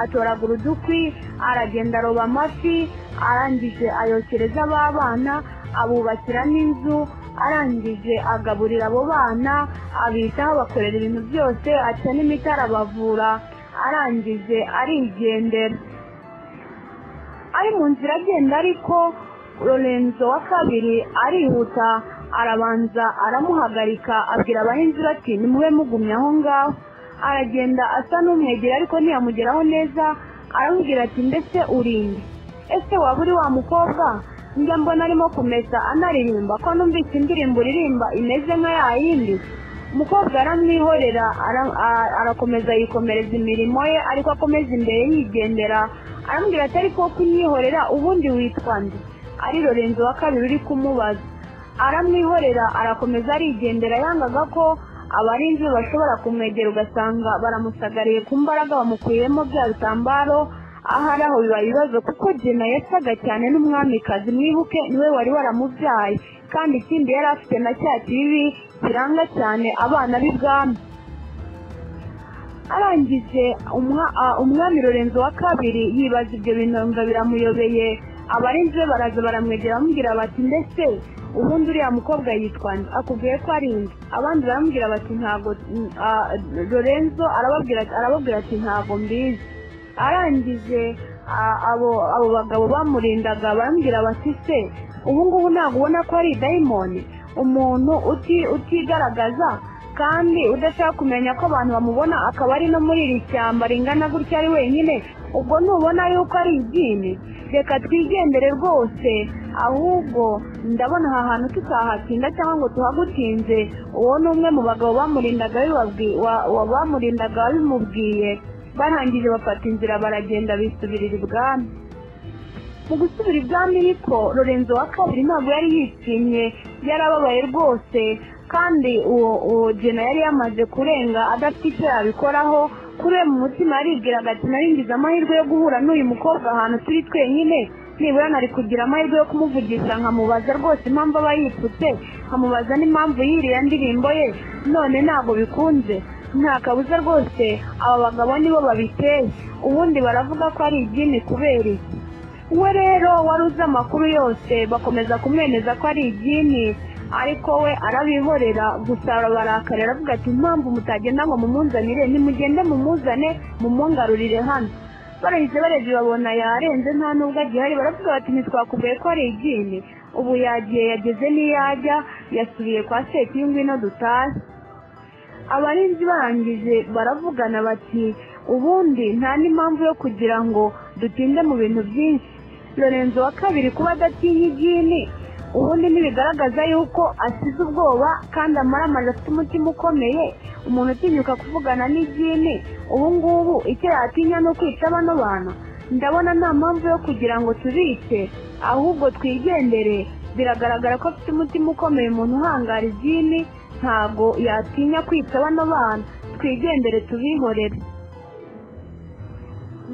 atoragura udukwi, aragenda aroba amafi, arangije ayokereza abana, abubakira n'inzu, arangije agaburira abo bana, abitaho, abakorera ibintu byose, aca n'imiti arabavura, arangije arigendera. Ari mu nzira agenda ariko Lorenzo wa kabiri arihuta arabanza aramuhagarika, abwira abahinzi bati nimube mugumye aho ngaho. Aragenda asa n'umwegera ariko ntiyamugeraho neza, aramubwira ati ndetse urinde, ese waba uri wa mukobwa njya mbona arimo kumesa anaririmba, ko numvise indirimbo uririmba imeze nka ya yindi? Umukobwa aramwihorera, arakomeza yikomereza imirimo ye, ariko akomeza imbere yigendera. Aramubwira ati ariko kunyihorera ubundi witwa nde? Ari Lorenzo wa kabiri uri kumubaza. Aramwihorera arakomeza arigendera, yangaga ko abarinzi bashobora kumwegera ugasanga baramusagariye ku mbaraga, bamukuyemo bya bitambaro. Ahari aho biba ibibazo kuko Jena yasaga cyane n'umwamikazi, mwibuke niwe wari waramubyaye, kandi ikindi yari afite na cya kibi kiranga cyane abana b'ibwami. Arangije umwami Lorenzo wa kabiri yibaza ibyo bintu ngo biramuyobeye. Abarinzi be baraza baramwegera bamubwira bati ndetse ubundi uriya mukobwa yitwa nde? Akubwiye ko ari nde? Abandi baramubwira bati ntago. Lorenzo arababwira ati ntago mbizi. Arangije abo bagabo bamurindaga baramubwira bati se ubu ngubu ntabwo ubona ko ari dayimoni, umuntu utigaragaza kandi udashaka kumenya ko abantu bamubona, akaba ari no muri iri shyamba ringana gutya ari wenyine, ubwo ntubona yuko ari idini? Reka twigendere rwose, ahubwo ndabona aha hantu tutahatinda cyangwa ngo tuhagutinze. Uwo ni umwe mu bagabo bamurindaga babimubwiye. Barangije bafata inzira baragenda bisubirira ibwami. Mu gusubira ibwami ariko Lorenzo wa kabiri ntabwo yari yishimye, yarababaye rwose, kandi uwo Jena yari yamaze kurenga adafite icyo yabikoraho. Kuri we mu mutima yaribwiraga ati naringize amahirwe yo guhura n'uyu mukobwa ahantu turi twenyine, nibura nari kugira amahirwe yo kumuvugisha nkamubaza rwose impamvu aba yipfutse, nkamubaza n'impamvu yiriya ndirimbo ye, none ntabwo bikunze. Nta kabuza rwose aba bagabo nibo babiteye, ubundi baravuga ko ari idini kubera iki? We rero wari uzi amakuru yose, bakomeza kumwemeza ko ari idini, ariko we arabihorera gusa arabarakara, aravuga ati impamvu mutagenda ngo mumunzanire, nimugende mumuzane mumungarurire hano. Barahise barebye babona yarenze nta nubwo agihari, baravuga bati ntitwakubwiye ko ari idini, ubu yagiye yageze n'iyajya, yasubiye kwa Sekibi, ngwino dutahe. Abarinzi barangije baravugana bati ubundi nta n'impamvu yo kugira ngo dutinde mu bintu byinshi. Lorenzo wa kabiri kuba adatinya igini ubundi ntibigaragaza yuko asize ubwoba kandi amaramaje afite umutima ukomeye. Umuntu utinyuka kuvugana n'igini ubu ngubu icyo yatinya ni ukwica bano bantu. Ndabona nta mpamvu yo kugira ngo tubice, ahubwo twigendere. Biragaragara ko afite umutima ukomeye, umuntu uhangara igini ntago yatinya kwica bano bana, twigendere tubihorere.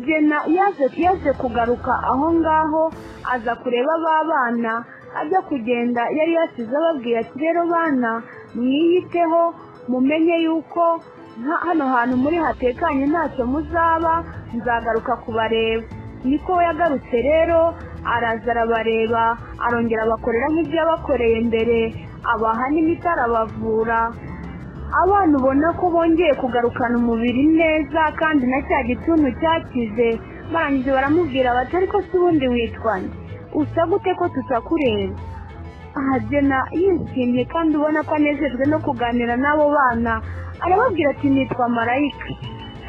Jena yaje kugaruka aho ngaho aza kureba ba bana. Ajya kugenda yari yasize ababwiye ati rero bana mwiyiteho, mumenye yuko hano hantu muri hatekanye ntacyo muzaba, nzagaruka kubareba. Niko yagarutse rero araza arabareba, arongera abakorera nk'ibyo yabakoreye mbere, abaha n'imiti arabavura. Abana ubona ko bongeye kugarukana umubiri neza kandi na cya gituntu cyakize. Barangije baramubwira bati ariko se ubundi witwa nde? Usa gute ko tutakureba? Aha Jena yishimye kandi ubona ko anejejwe no kuganira n'abo bana, arababwira ati nitwa Marayika,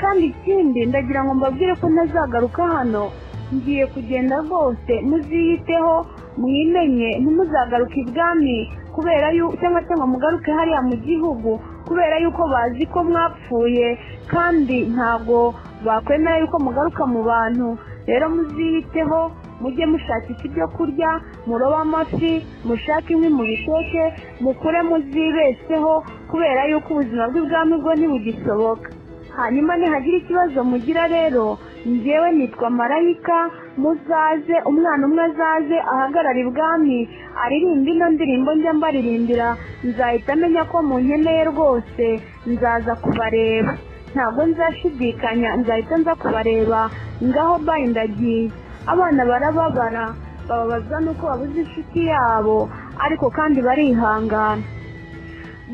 kandi ikindi ndagira ngo mbabwire ko ntazagaruka hano, ngiye kugenda rwose, muziyiteho mwimenye, ntimuzagaruke ibwami kubera yuko cyangwa se ngo mugaruke hariya mu gihugu kubera yuko bazi ko mwapfuye kandi ntago bakwemera yuko mugaruka mu bantu. Rero muziyiteho, mujye mushakisha ibyo kurya, murobe amafi, mushake inkwi mubiteke, mukure muzibesheho kubera yuko ubuzima bw'ibwami bwo ntibugishoboka. Hanyuma nihagira ikibazo mugira rero, njyewe nitwa Marayika, muzaze, umwana umwe azaze ahagarara ibwami aririmba ino ndirimbo njya mbaririmbira, nzahita amenya ko munkeneye rwose, nzaza kubareba, ntabwo nzashidikanya, nzahita nza kubareba. Ngaho bayi ndagiye. Abana barababara, bababazwa nuko babuze inshuti yabo, ariko kandi barihangana.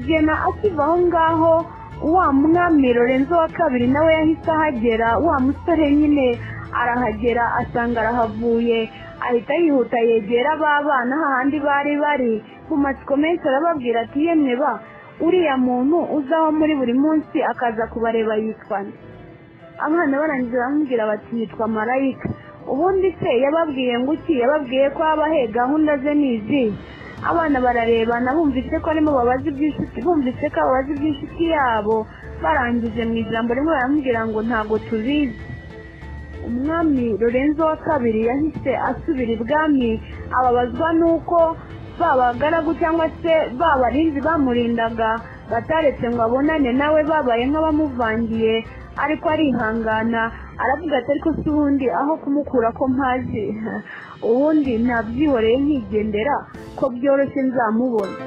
Jena akiva aho ngaho, wa mwami Lorenzo wa kabiri nawe yahise ahagera, wa musore nyine arahagera asanga arahavuye, ahita yihuta yegera ba bana hahandi bari bari. Mu matsiko menshi arababwira ati yemwe ba, uriya muntu uzaho muri buri munsi akaza kubareba yitwa nde? Abana barangije baramubwira bati yitwa Marayika. Ubundi se yababwiye ngo iki? Yababwiye ko abahe gahunda ze ni izi. Abana bararebana bumvise ko arimo babaza iby'inshuti, bumvise ko ababaza iby'inshuti yabo, barangije mu ijambo rimwe baramubwira ngo ntago tubizi. Umwami Lorenzo wa kabiri yahise asubira ibwami, ababazwa nuko babagaragu cyangwa se babarinzi bamurindaga bataretse ngo abonane nawe, babaye nk'abamuvangiye, ariko arihangana aravuga ati ariko si ubundi aho kumukura ko mpazi, ubundi ntabyihoreye nkigendera ko byoroshye nzamubona.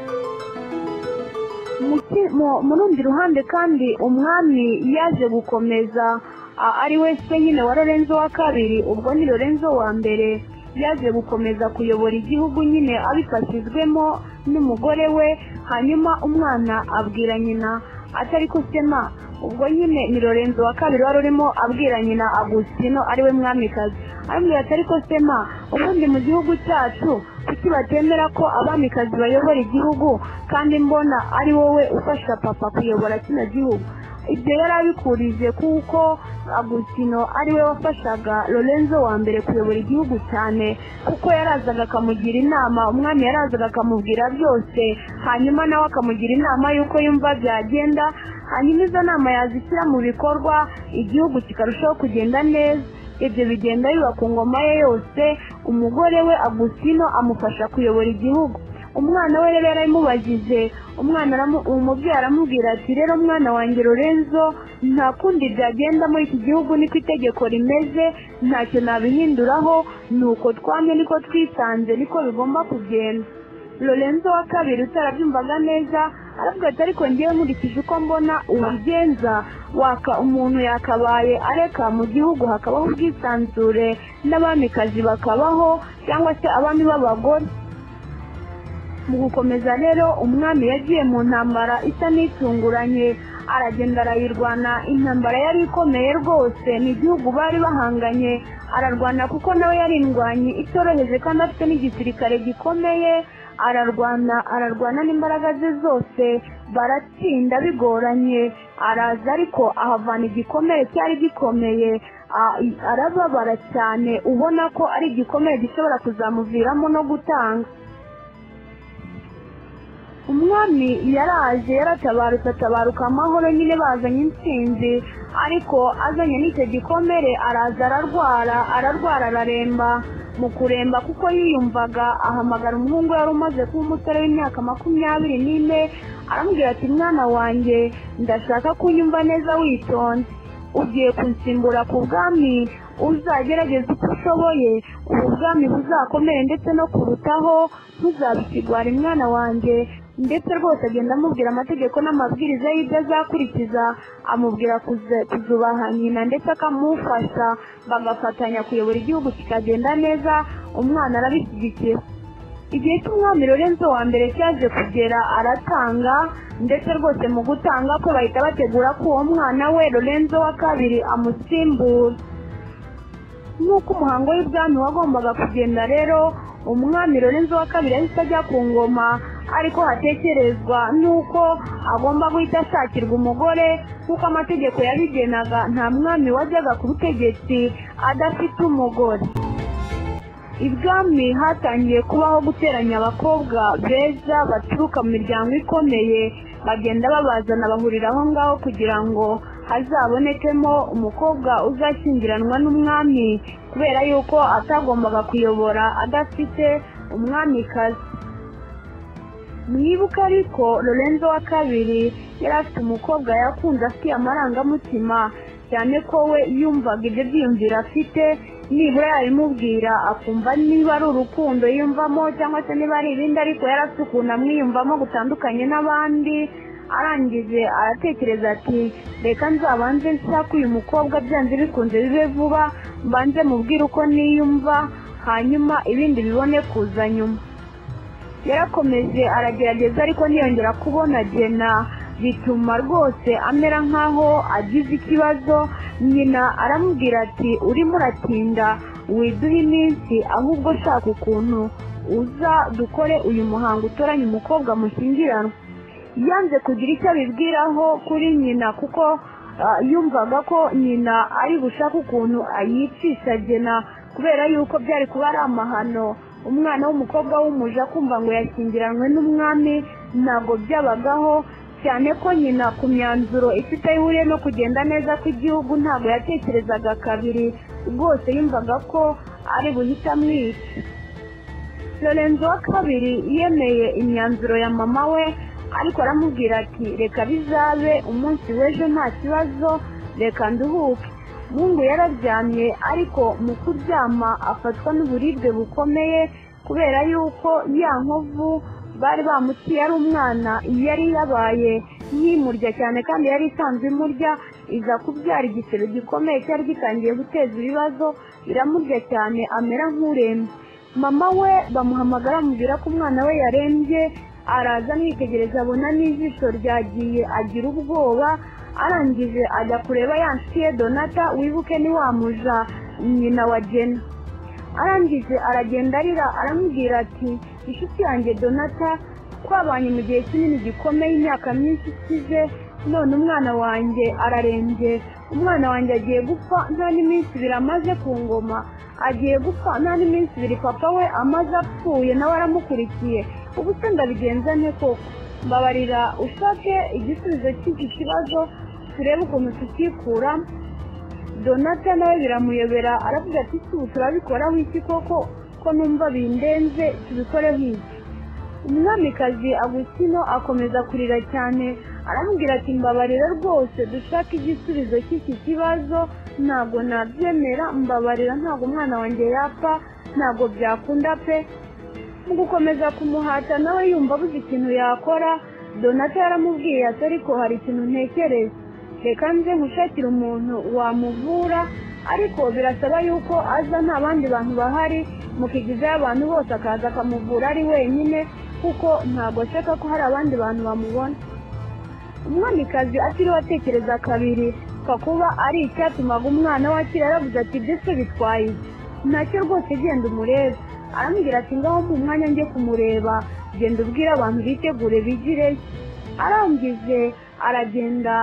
Mu rundi ruhande kandi umwami yaje gukomeza ari we se nyine wa Lorenzo wa kabiri, ubwo ni Lorenzo wa mbere, yaje gukomeza kuyobora igihugu nyine abifashijwemo n'umugore we. Hanyuma umwana abwira nyina atari kusema, ubwo nyine ni Lorenzo wa kabiri wari urimo abwira nyina Agustino ari we mwamikazi, aramubwira ati ariko sema, ubundi mu gihugu cyacu kuki batemera ko abamikazi bayobora igihugu kandi mbona ari wowe ufasha papa kuyobora kino gihugu? Ibyo yari abikurije kuko Agustino ari we wafashaga Lorenzo wa mbere kuyobora igihugu cyane, kuko yarazaga akamugira inama, umwami yarazaga akamubwira byose, hanyuma nawe akamugira inama y'uko yumva byagenda, hanyuma izo nama yazishyira mu bikorwa igihugu kikarushaho kugenda neza. Ibyo bigenda biba ku ngoma ye yose. Umugore we Agustino amufasha kuyobora igihugu. Umwana we rero yaramubajije, umubyeyi aramubwira ati rero mwana wanjye Lorenzo, nta kundi byagenda muri iki gihugu, niko itegeko rimeze, ntacyo nabihinduraho, nuko twamye niko twisanze, niko bigomba kugenda. Lorenzo wa kabiri utarabyumvaga neza aravuga ati ariko ngewe nkurikije uko mbona ubigenza, waka umuntu yakabaye areka mu gihugu hakabaho ubwisanzure n'abamikazi bakabaho cyangwa se abami b'abagore. Mu gukomeza rero umwami yagiye mu ntambara isa n'itunguranye, aragenda arayirwana. Intambara yari ikomeye rwose, ni igihugu bari bahanganye, ararwana kuko nawe yari indwanyi itoroheje kandi afite n'igisirikare gikomeye. Ararwana, ararwana n'imbaraga ze zose, Baratsinda bigoranye, araza ariko ahavana igikomere cyari gikomeye, arababara cyane, ubona ko ari igikomere gishobora kuzamuviramo no gutanga. Umwami yaraje yaratabarutse, atabaruka amahoro nyine bazanye intsinzi, ariko azanye n'icyo gikomere araza ararwara araremba. Mu kuremba kuko yiyumvaga, ahamagara umuhungu yari umaze kuba umusore w'imyaka 24, aramubwira ati mwana wanjye ndashaka ko unyumva neza witonze, ugiye kunsimbura ku bwami, uzagerageza uko ushoboye ubu bwami buzakomere ndetse no kurutaho, ntuzabikigwara mwana wanjye. Ndetse rwose agenda amubwira amategeko n'amabwiriza y'ibyo azakurikiza, amubwira kuzubaha nyina ndetse akamufasha bagafatanya kuyobora igihugu kikagenda neza. Umwana arabishyigikira. Igihe cy'umwami Lorenzo wa mbere cyaje kugera aratanga, ndetse rwose mu gutanga ko bahita bategura ko uwo mwana we Lorenzo wa kabiri amusimbura. Nk'uko umuhango w'ibwami wagombaga kugenda rero, umwami Lorenzo wa kabiri yahise ajya ku ngoma, ariko hatekerezwa n'uko agomba guhita ashakirwa umugore nk'uko amategeko yabigenaga. Nta mwami wajyaga ku butegetsi adafite umugore. Ibwami hatangiye kubaho guteranya abakobwa beza baturuka mu miryango ikomeye, bagenda babazana bahurira aho ngaho kugira ngo hazabonekemo umukobwa uzashyingiranwa n'umwami, kubera yuko atagombaga kuyobora adafite umwamikazi. Mwibuka ariko Lorenzo wa kabiri yari afite umukobwa yakunze afite amarangamutima cyane ko we yumvaga ibyo byiyumvira afite, nibura yabimubwira akumva niba ari urukundo yiyumvamo cyangwa se niba ari ibindi, ariko yari afite ukuntu amwiyumvamo gutandukanye n'abandi. Arangije aratekereza ati reka nzabanze nshake uyu mukobwa byanze bikunze bibe vuba, mbanze mubwire uko niyumva, hanyuma ibindi bibone kuza nyuma. Yarakomeje aragerageza ariko ntiyongera kubona Gena, bituma rwose amera nkaho agize ikibazo. Nyina aramubwira ati urimo uratinda, widuha iminsi, ahubwo shaka ukuntu uza dukore uyu muhango utoranye umukobwa mushyingiranwa. Yanze kugira icyo abibwiraho kuri nyina kuko yumvaga ko nyina ari bushake ukuntu ayicisha Gena, kubera yuko byari kuba ari amahano umwana w'umukobwa w'umuja kumva ngo yashyingiranwe n'umwami, ntabwo byabagaho. Cyane ko nyina ku myanzuro ifite ihuriye no kugenda neza kw'igihugu ntabwo yatekerezaga kabiri, rwose yumvaga ko ari buhita amwica. Lorenzo wa kabiri yemeye imyanzuro ya mama we, ariko aramubwira ati reka bizabe umunsi w'ejo nta kibazo, reka nduhuke. Mungu yararyamye, ariko mu kuryama afatwa n'uburibwe bukomeye, kubera yuko ya nkovu bari bamuciye ari umwana yari yabaye nk'imurya cyane, kandi yari isanzwe imurya, iza kubyara igisebe gikomeye cyari gitangiye guteza ibibazo, iramurya cyane amera nk'urembye. Mama we bamuhamagara amubwira ko umwana we yarembye, araza amwitegereza abona n'ijisho ryagiye, agira ubwoba. Arangije ajya kureba ya nshuti ye Donata, wibuke ni wa muja nyina wa Gena. Arangije aragenda arira, aramubwira ati inshuti yanjye Donata, twabanye mu gihe kinini gikomeye, imyaka myinshi ishize, none umwana wanjye ararembye, umwana wanjye agiye gupfa nta n'iminsi ibiri amaze ku ngoma, agiye gupfa nta n'iminsi ibiri papa we amaze apfuye, nawe aramukurikiye, ubu se ndabigenza nte koko? Mbabarira ushake igisubizo cy'iki kibazo turebe ukuntu tukikura. Donata nawe biramuyobera, aravuga ati ubu turabikoraho iki koko, ko numva bindenze, tubikoreho iki? Umwamikazi Agustino akomeza kurira cyane, aramubwira ati mbabarira rwose dushake igisubizo cy'iki kibazo, ntabwo nabyemera, mbabarira, ntabwo umwana wanjye yapfa, ntabwo byakunda pe. Mu gukomeza kumuhata nawe yumva abuze ikintu yakora, Donata yaramubwiye ati ariko hari ikintu ntekereza, reka nze nkushakire umuntu wamuvura, ariko birasaba yuko aza nta bandi bantu bahari, mukigizayo abantu bose akaza akamuvura ari wenyine, kuko ntabwo ashaka ko hari abandi bantu bamubona. Umwamikazi atiriwe atekereza kabiri, kuba ari icyatumaga umwana we akira, yaravuze ati ibyo se bitwaye iki? Ntacyo rwose, genda umurebe. Aramubwira ati ngaho mu mwanya njye kumureba, genda ubwire abantu bitegure bigireyo. Arangije aragenda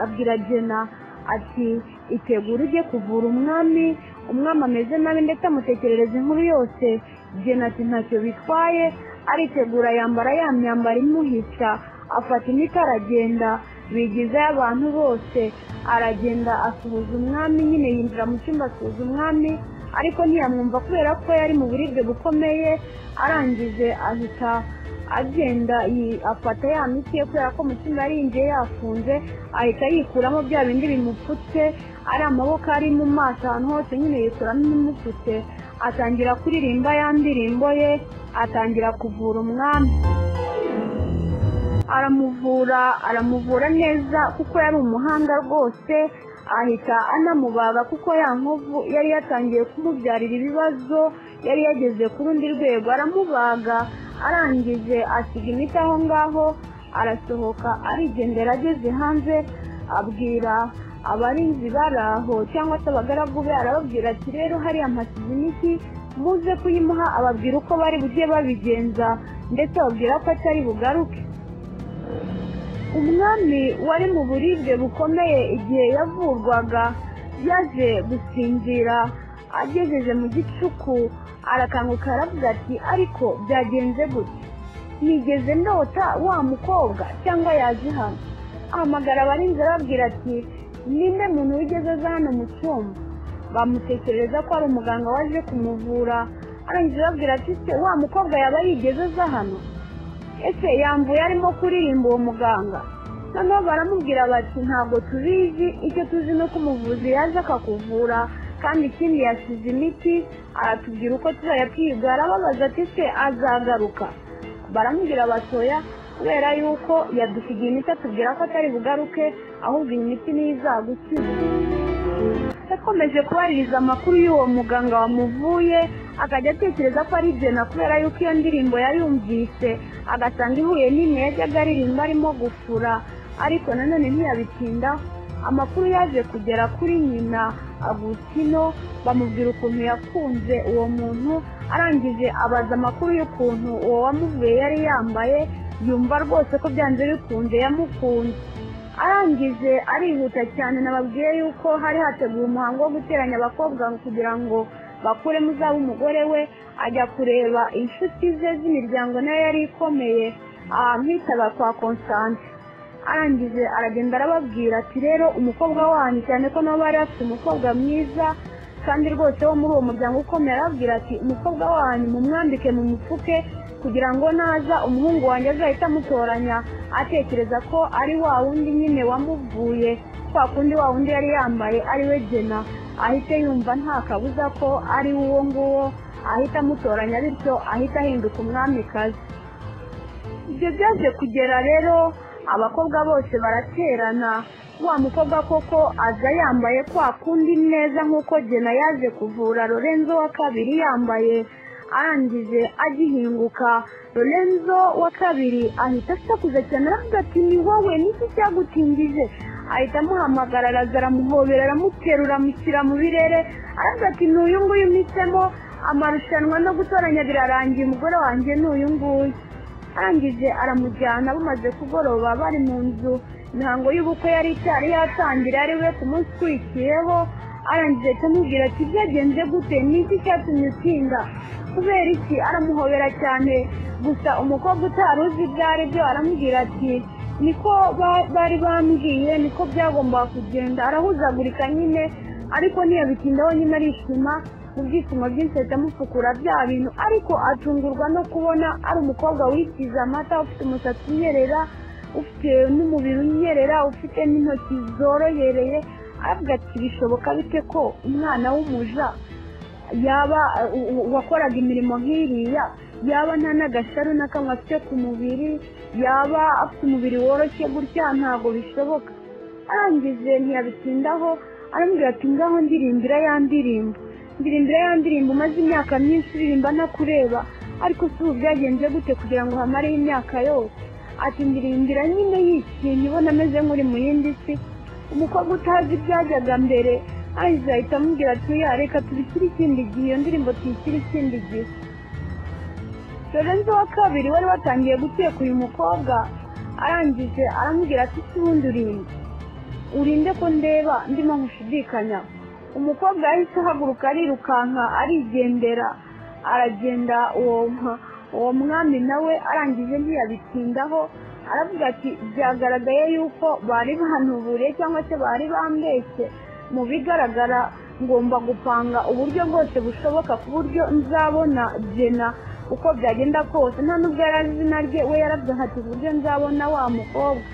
abwira Jena ati itegura ujye kuvura umwami, umwami ameze nabi, ndetse amutekerereza inkuru yose. Jena ati ntacyo bitwaye, aritegura yambara ya myambaro imuhisha, afata imiti aragenda, bigizayo abantu bose. Aragenda asuhuza umwami nyine, yinjira mu cyumba asuhuza umwami, ariko ntiyamwumva kubera ko yari mu buribwe bukomeye. Arangije ahita agenda afata ya miti ye, kubera ko mu cyumba yari yinjiye yafunze, ahita yikuramo bya bindi bimupfutse, ari amaboko ari mu maso ahantu hose nyine yikuramo ibimupfutse, atangira kuririmba ya ndirimbo ye, atangira kuvura umwami. Aramuvura neza kuko yari umuhanga rwose, ahita anamubaga kuko ya nkovu yari yatangiye kumubyarira ibibazo, yari yageze ku rundi rwego. Aramubaga, arangije asiga imiti aho ngaho, arasohoka arigendera. Ageze hanze abwira abarinzi bari aho cyangwa se abagaragu be, arababwira ati rero hariya mpasize imiti muze kuyimuha. Ababwira uko bari bujye babigenza, ndetse ababwira ko atari bugaruke. Umwami wari mu buribwe bukomeye igihe yavurwaga yaje gusinzira, agejeje mu gicuku arakanguka aravuga ati ariko byagenze gute? Nigeze ndota wa mukobwa cyangwa yaje hano? Ahamagara abarinzi arababwira ati ninde muntu wigeze aza hano mu cyumba? Bamutekereza ko ari umuganga waje kumuvura. Arangije arababwira ati se wa mukobwa yaba yigeze aza hano? Ese yamvuye arimo kuririmba uwo muganga? Noneho baramubwira bati ntabwo tubizi, icyo tuzi ni uko umuvuzi yaje akakuvura, kandi ikindi yasize imiti, aratubwira uko tuzajya twiga. Arababaza ati se azagaruka? Baramubwira batoya kubera yuko yadusigiye imiti atubwira ko atari bugaruke, ahubwo iyi miti niyo izagukiza. Yakomeje kubaririza amakuru y'uwo muganga wamuvuye, akajya atekereza ko ari Jena kubera yuko iyo ndirimbo yayumvise agasanga ihuye n'imwe yajyaga aririmba arimo gufura, ariko nanone ntiyabitinda. Amakuru yaje kugera kuri nyina Agustino, bamubwira ukuntu yakunze uwo muntu. Arangije abaza amakuru y'ukuntu uwo wamuvuye yari yambaye, yumva rwose ko byanze bikunze yamukunze. Arangije arihuta cyane, nababwiye yuko hari hateguwe umuhango wo guteranya abakobwa kugira ngo bakuremo uzaba umugore we. Ajya kureba inshuti ze z'imiryango nayo yari ikomeye, ahamwitaba kwa Constance. Arangije aragenda arababwira ati rero umukobwa wanyu, cyane ko nabo bari bafite umukobwa mwiza kandi rwose wo muri uwo muryango ukomeye, arababwira ati umukobwa wanyu mumwambike mu mufuke, kugira ngo naza umuhungu wanjye azahita amutoranya atekereza ko ari wa wundi nyine wamuvuye, kwa kundi wa wundi yari yambaye ari we Jena, ahite yumva nta kabuza ko ari uwo nguwo, ahita amutoranya, bityo ahita ahinduka umwamikazi. Ibyo byaje kugera rero abakobwa bose baraterana, wa mukobwa koko aza yambaye kwa kundi neza nk'uko Jena yaje kuvura Lorenzo wa kabiri yambaye. Arangije agihinguka Lorenzo wa kabiri ahita asakuza cyane aravuga ati ni wowe, niki cyagutingije? Ahita amuhamagara, araza aramuhobera, aramuterura, amushyira mu birere, aravuga ati n'uyu nguyu mpisemo, amarushanwa no gutoranya birarangiye, umugore wanjye n'uyu nguyu. Arangije aramujyana. Bamaze kugoroba bari mu nzu, imihango y'ubukwe yari icyari yatangira, ari we ku munsi ukurikiyeho. Arangije atamubwira ati byagenze gute? Niki cyatumye utinda? Kubera iki? Aramuhobera cyane. Gusa umukobwa utari uzi ibyo ari byo aramubwira ati niko bari bambwiye, niko byagombaga kugenda. Arahuzagurika nyine, ariko ntiyabitindaho nyine, arishima mu byishimo byinshi ahita amufukura bya bintu. Ariko atungurwa no kubona ari umukobwa wisize amata, ufite umusatsi unyerera, ufite n'umubiri unyerera, ufite n'intoki zorohereye. Aravuga ati bishoboka bite ko umwana w'umuja yaba wakoraga imirimo nk'iriya, yaba nta n'agasharu na kamwe afite ku mubiri, yaba afite umubiri woroshye gutya? Ntabwo bishoboka. Arangije ntiyabitindaho, aramubwira ati ngaho ndirimbira ya ndirimbo, ndirimbira ya ndirimbo umaze imyaka myinshi uririmba ntakureba, ariko si ubu byagenze gute kugira ngo hamareho imyaka yose? Ati ndirimbira nyine yishimye, ubona ameze nk'uri mu yindi si. Umukobwa utazi ibyajyaga mbere arangije ahita amubwira ati ya reka tubishyire ikindi gihe, iyo ndirimbo tuyishyire ikindi gihe. Lorenzo wa kabiri wari watangiye gukeka uyu mukobwa, Arangije aramubwira ati ese ubundi urinde urinde ko ndeba ndimo nkushidikanya. Umukobwa yahise ahaguruka arirukanka arigendera, aragenda. Uwo mwami nawe arangije ntiyabitindaho, aravuga ati byagaragaye yuko bari banuburiye cyangwa se bari bambeshye, mu bigaragara ngomba gupanga uburyo bwose bushoboka ku buryo nzabona Jena uko byagenda kose. Nta nubwo yari azi izina rye, we yaravuze ati uburyo nzabona wa mukobwa.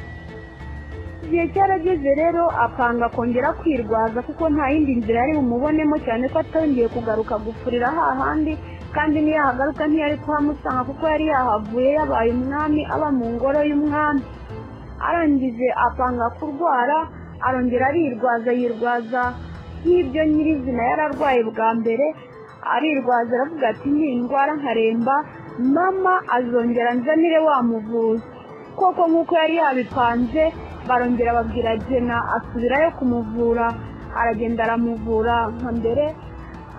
Igihe cyarageze rero apanga kongera kwirwaza kuko nta yindi nzira yari bumubonemo, cyane ko atongeye kugaruka gufurira hahandi, kandi niyahagaruka ntiyari kuhamusanga kuko yari yahavuye yabaye umwami, aba mu ngoro y'umwami. Arangije apanga kurwara, arongera arirwaza, yirwaza nk'ibyo nyirizina yararwaye bwa mbere. Arirwaza aravuga ati nindwara nkaremba mama azongera nzanire wa muvuzi. Koko nk'uko yari yabipanze, barongera babwira Jena asubirayo kumuvura, aragenda aramuvura nka mbere,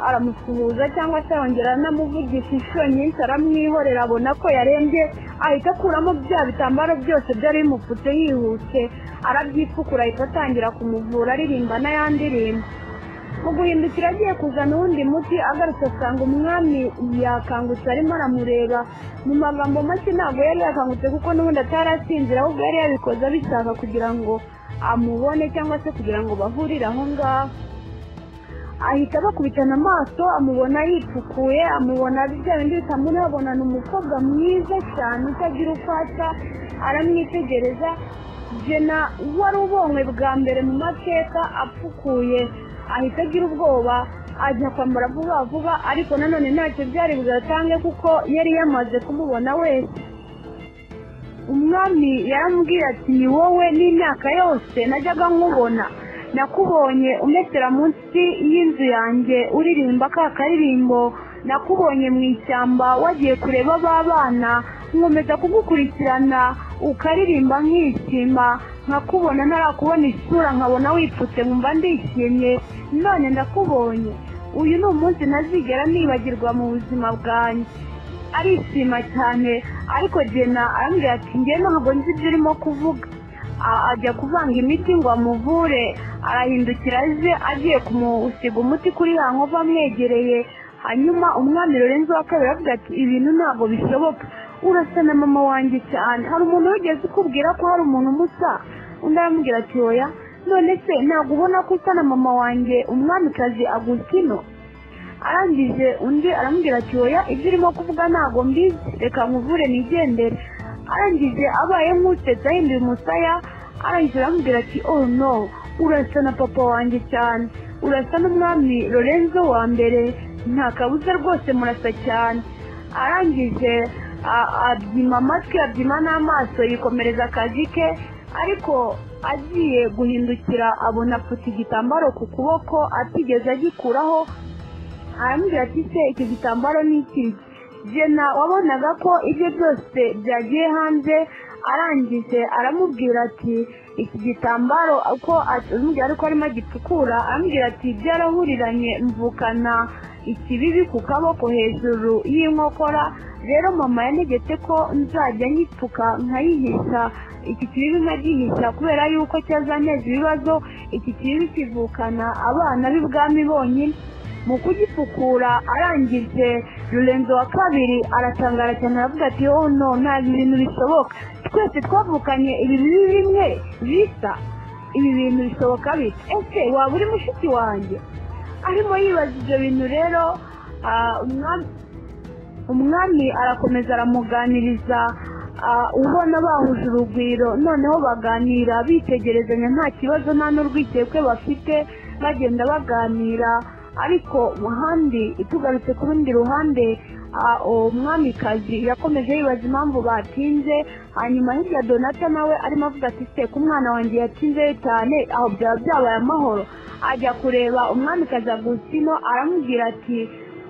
aramusuhuza cyangwa se arongera anamuvugisha inshuro nyinshi, aramwihorera abona ko yarembye, ahita akuramo bya bitambaro byose byari bimupfutse yihuse, arabyipfukura, ahita atangira kumuvura aririmba n'ayandirimbo. Mu guhindukira agiye kuzana uwundi muti, agarutse asanga umwami yakangutse arimo aramureba. Mu magambo make ntabwo yari yakangutse kuko n'ubundi atarasinzira, ahubwo yari yabikoze abishaka kugira ngo amubone cyangwa se kugira ngo bahurire aho ngaho. Ahita bakubitana amaso, amubona yipfukuye, amubona bya bindi bitamubona, ni umukobwa mwiza cyane utagira uko asa, aramwitegereza. Jena wari ubonywe bwa mbere mu mateka apfukuye, ahita agira ubwoba, ajya kwambara vuba vuba, ariko nanone ntacyo byari bugatange kuko yari yamaze kumubona wese. Umwami yaramubwiye ati ni wowe n'imyaka yose najyaga nkubona, nakubonye umesera munsi y'inzu yanjye uririmba ka karirimbo, nakubonye mu ishyamba wagiye kureba ba bana, nkomeza kugukurikirana ukaririmba nkishima, nkakubona ntarakubona isura, nkabona wipfutse nkumva ndishimye, none ndakubonye. Uyu ni umunsi ntazigera nibagirwa mu buzima bwanjye. Arishima cyane, ariko Jena arambwira ati njye ntabwo nzi ibyo urimo kuvuga. Ajya kuvanga imiti ngo amuvure, arahindukira aje agiye kumusiga umuti kuri ya nkovu amwegereye. Hanyuma umwami Lorenzo wa kabiri aravuga ati ibintu ntabwo bishoboka, urasa na mama wanjye cyane, hari umuntu wigeze ukubwira ko hari umuntu umusa? Undi aramubwira ati oya, none se ntabwo ubona ko usa na mama wanjye umwamikazi Agustino? Arangije undi aramubwira ati oya, ibyo urimo kuvuga ntabwo mbizi, reka nkuvure nigendere. Arangije abaye nk'usetse ahinduye umusaya, arangije aramubwira ati oh no, urasa na papa wanjye cyane, urasa n'umwami Lorenzo wa mbere, nta kabuza rwose murasa cyane. Arangije abyima amatwi, abyima n'amaso, yikomereza akazi ke, ariko agiye guhindukira abona apfutse igitambaro ku kuboko atigeze agikuraho. Aramubwira ati se iki gitambaro ni iki? Jena wabonaga ko ibyo byose byagiye hanze, arangije aramubwira ati iki gitambaro uko aramubwira ariko arimo agipfukura, aramubwira ati byarahuriranye mvukana ikibibi ku kaboko hejuru y'inkokora, rero mama yantegetse ko nzajya nyipfuka nkayihisha, iki kibibi nkagihisha kubera yuko cyazanteza ibibazo, iki kibibi kivukana abana b'ibwami bonyine. Mu kugipfukura arangije Lorenzo wa kabiri aratangara cyane, aravuga ati oh no, nta bintu bishoboka, twese twavukanye ibi bibi bimwe bisa, ibi bintu bishoboka bite? Ese waba uri mushiki wanjye? Arimo yibaza ibyo bintu rero. Umwami arakomeza aramuganiriza, ubona bahuje urugwiro, noneho baganira bitegerezanya nta kibazo, nta n'urwikekwe bafite, bagenda baganira. Ariko ahandi tugarutse ku rundi ruhande, umwamikazi yakomeje yibaza impamvu batinze. Hanyuma hirya Donata nawe arimo avuga ati se ko umwana wanjye yatinze cyane, aho byaba byabaye amahoro? Ajya kureba umwamikazi Agustino, aramubwira ati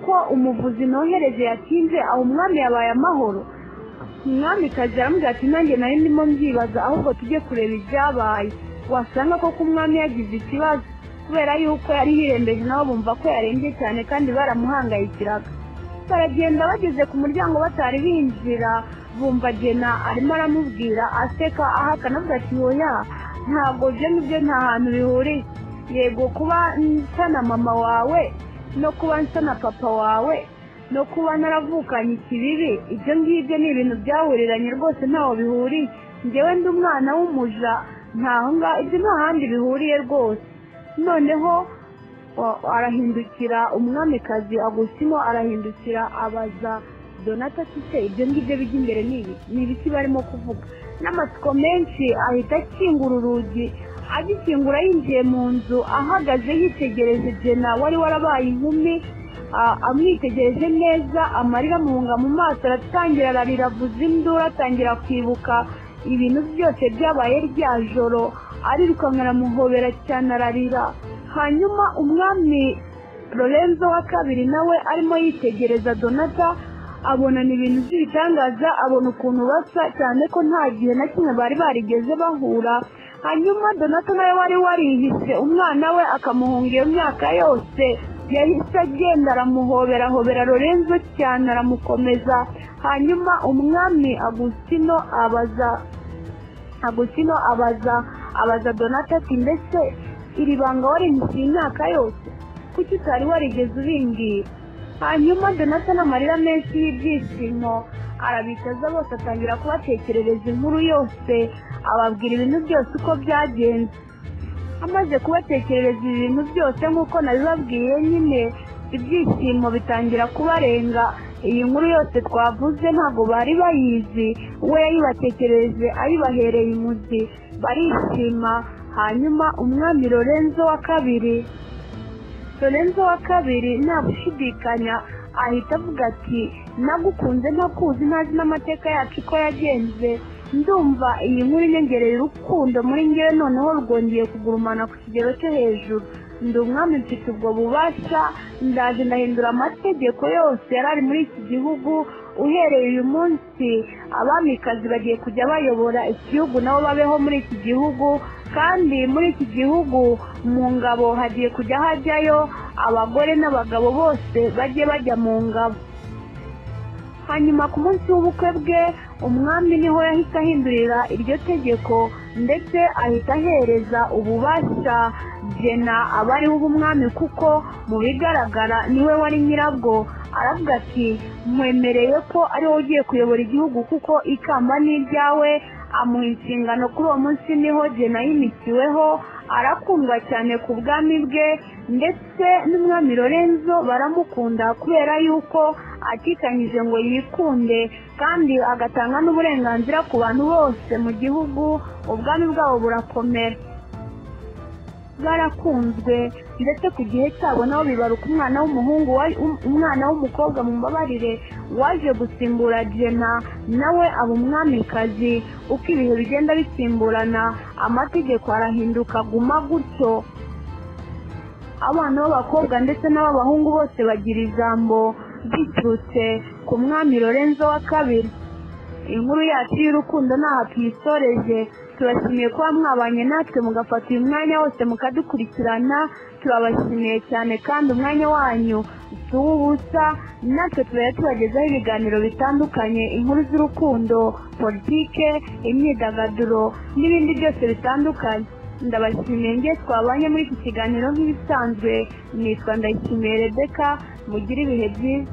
ko umuvuzi nohereje yatinze, aho umwami yabaye amahoro? Umwamikazi aramubwira ati nanjye nari ndimo mbyibaza, ahubwo tujye kureba ibyabaye, wasanga koko umwami yagize ikibazo, kubera yuko yari yirembeje, nabo bumva ko yarembye cyane kandi baramuhangayikiraga. Baragenda bageze ku muryango batari binjira, Bumva Jena arimo aramubwira aseka ahakana avuga ati oya, ntabwo ibyo ngibyo nta hantu bihuriye. Yego kuba nsa na mama wawe no kuba nsa na papa wawe no kuba naravukanye ikibibi, ibyo ngibyo ni ibintu byahuriranye rwose, ntaho bihuriye. Njyewe ndi umwana w'umuja, ntaho ngaho ibyo nta handi bihuriye rwose. Noneho arahindukira umwamikazi Agustino arahindukira abaza Donata ati se ibyo ngibyo bijya imbere ni ibi? Ni ibiki barimo kuvuga? N'amatsiko menshi ahita akingura urugi. Agikingura yinjiye mu nzu ahagaze yitegereje Jena wari warabaye inkumi, amwitegereje neza, amarira amuhunga mu maso, aratangira ararira, avuza induru, atangira kwibuka ibintu byose byabaye rya joro, arirukanka aramuhobera cyane ararira. Hanyuma umwami Lorenzo wa kabiri nawe arimo yitegereza Donata, abona ni ibintu by'ibitangaza, abona ukuntu basa cyane ko nta gihe na kimwe bari barigeze bahura. Hanyuma Donata nawe wari warihise umwana we akamuhunga iyo myaka yose, yahise agenda aramuhobera, ahobera Lorenzo cyane aramukomeza. Hanyuma umwami Agustino abaza Donata ati mbese iri banga warinjiye imyaka yose kuki utari warigeze ubimbwira? Hanyuma Donata n'amarira menshi y'ibyishimo arabicaza bose, atangira kubatekerereza inkuru yose, ababwira ibintu byose uko byagenze. Amaze kubatekerereza ibintu byose nk'uko nabibabwiye nyine, ibyishimo bitangira kubarenga. Iyi nkuru yose twavuze ntabwo bari bayizi, we yayibatekereje ayibahereye imuzi, barishima. Hanyuma umwami Lorenzo wa kabiri nta gushidikanya ahita avuga ati nagukunze ntakuzi, ntazi n'amateka yacu uko yagenze, ndumva iyi nkuru inyongereye urukundo muri ngewe, noneho rwongeye kugurumana ku kigero cyo hejuru. Ndi umwami mfite ubwo bubasha, ndaje ndahindura amategeko yose yari ari muri iki gihugu. Uhereye uyu munsi abamikazi bagiye kujya bayobora iki gihugu, nabo babeho muri iki gihugu, kandi muri iki gihugu mu ngabo hagiye kujya hajyayo abagore n'abagabo bose bajye bajya mu ngabo. Hanyuma ku munsi w'ubukwe bwe umwami niho yahise ahindurira iryo tegeko, ndetse ahita ahereza ububasha Jena abari b'umwami, kuko mu bigaragara niwe wari nyirabwo. Aravuga ati mwemereye ko ari wowe ugiye kuyobora igihugu kuko ikamba ni iryawe. Amuha inshingano. Kuri uwo munsi niho Jena yimikiweho, arakundwa cyane ku bwami bwe, ndetse n'umwami Lorenzo baramukunda kubera yuko atikanyije ngo yikunde, kandi agatanga n'uburenganzira ku bantu bose mu gihugu. Ubwami bwabo burakomera, barakunzwe, ndetse ku gihe cyabo nabo bibaruka umwana w'umuhungu, umwana w'umukobwa mumbabarire, waje gusimbura Jena, nawe aba umwamikazi. Uko ibihe bigenda bisimburana amategeko arahinduka, guma gutyo. Abana b'abakobwa ndetse n'ab'abahungu bose bagira ijambo biturutse ku mwami Lorenzo wa kabiri. Inkuru yacu y'urukundo ntaha tuyisoreje. Turashimiye kuba mwabanye natwe mugafata uyu mwanya wose mukadukurikirana, turabashimiye cyane kandi umwanya wanyu si uw'ubusa. Natwe tubera tubagezaho ibiganiro bitandukanye, inkuru z'urukundo, politike, imyidagaduro n'ibindi byose bitandukanye. Ndabashimiye nge twabanye muri iki kiganiro nk'ibisanzwe. Nitwa Ndayishimiye Rebecca, mugire ibihe byiza.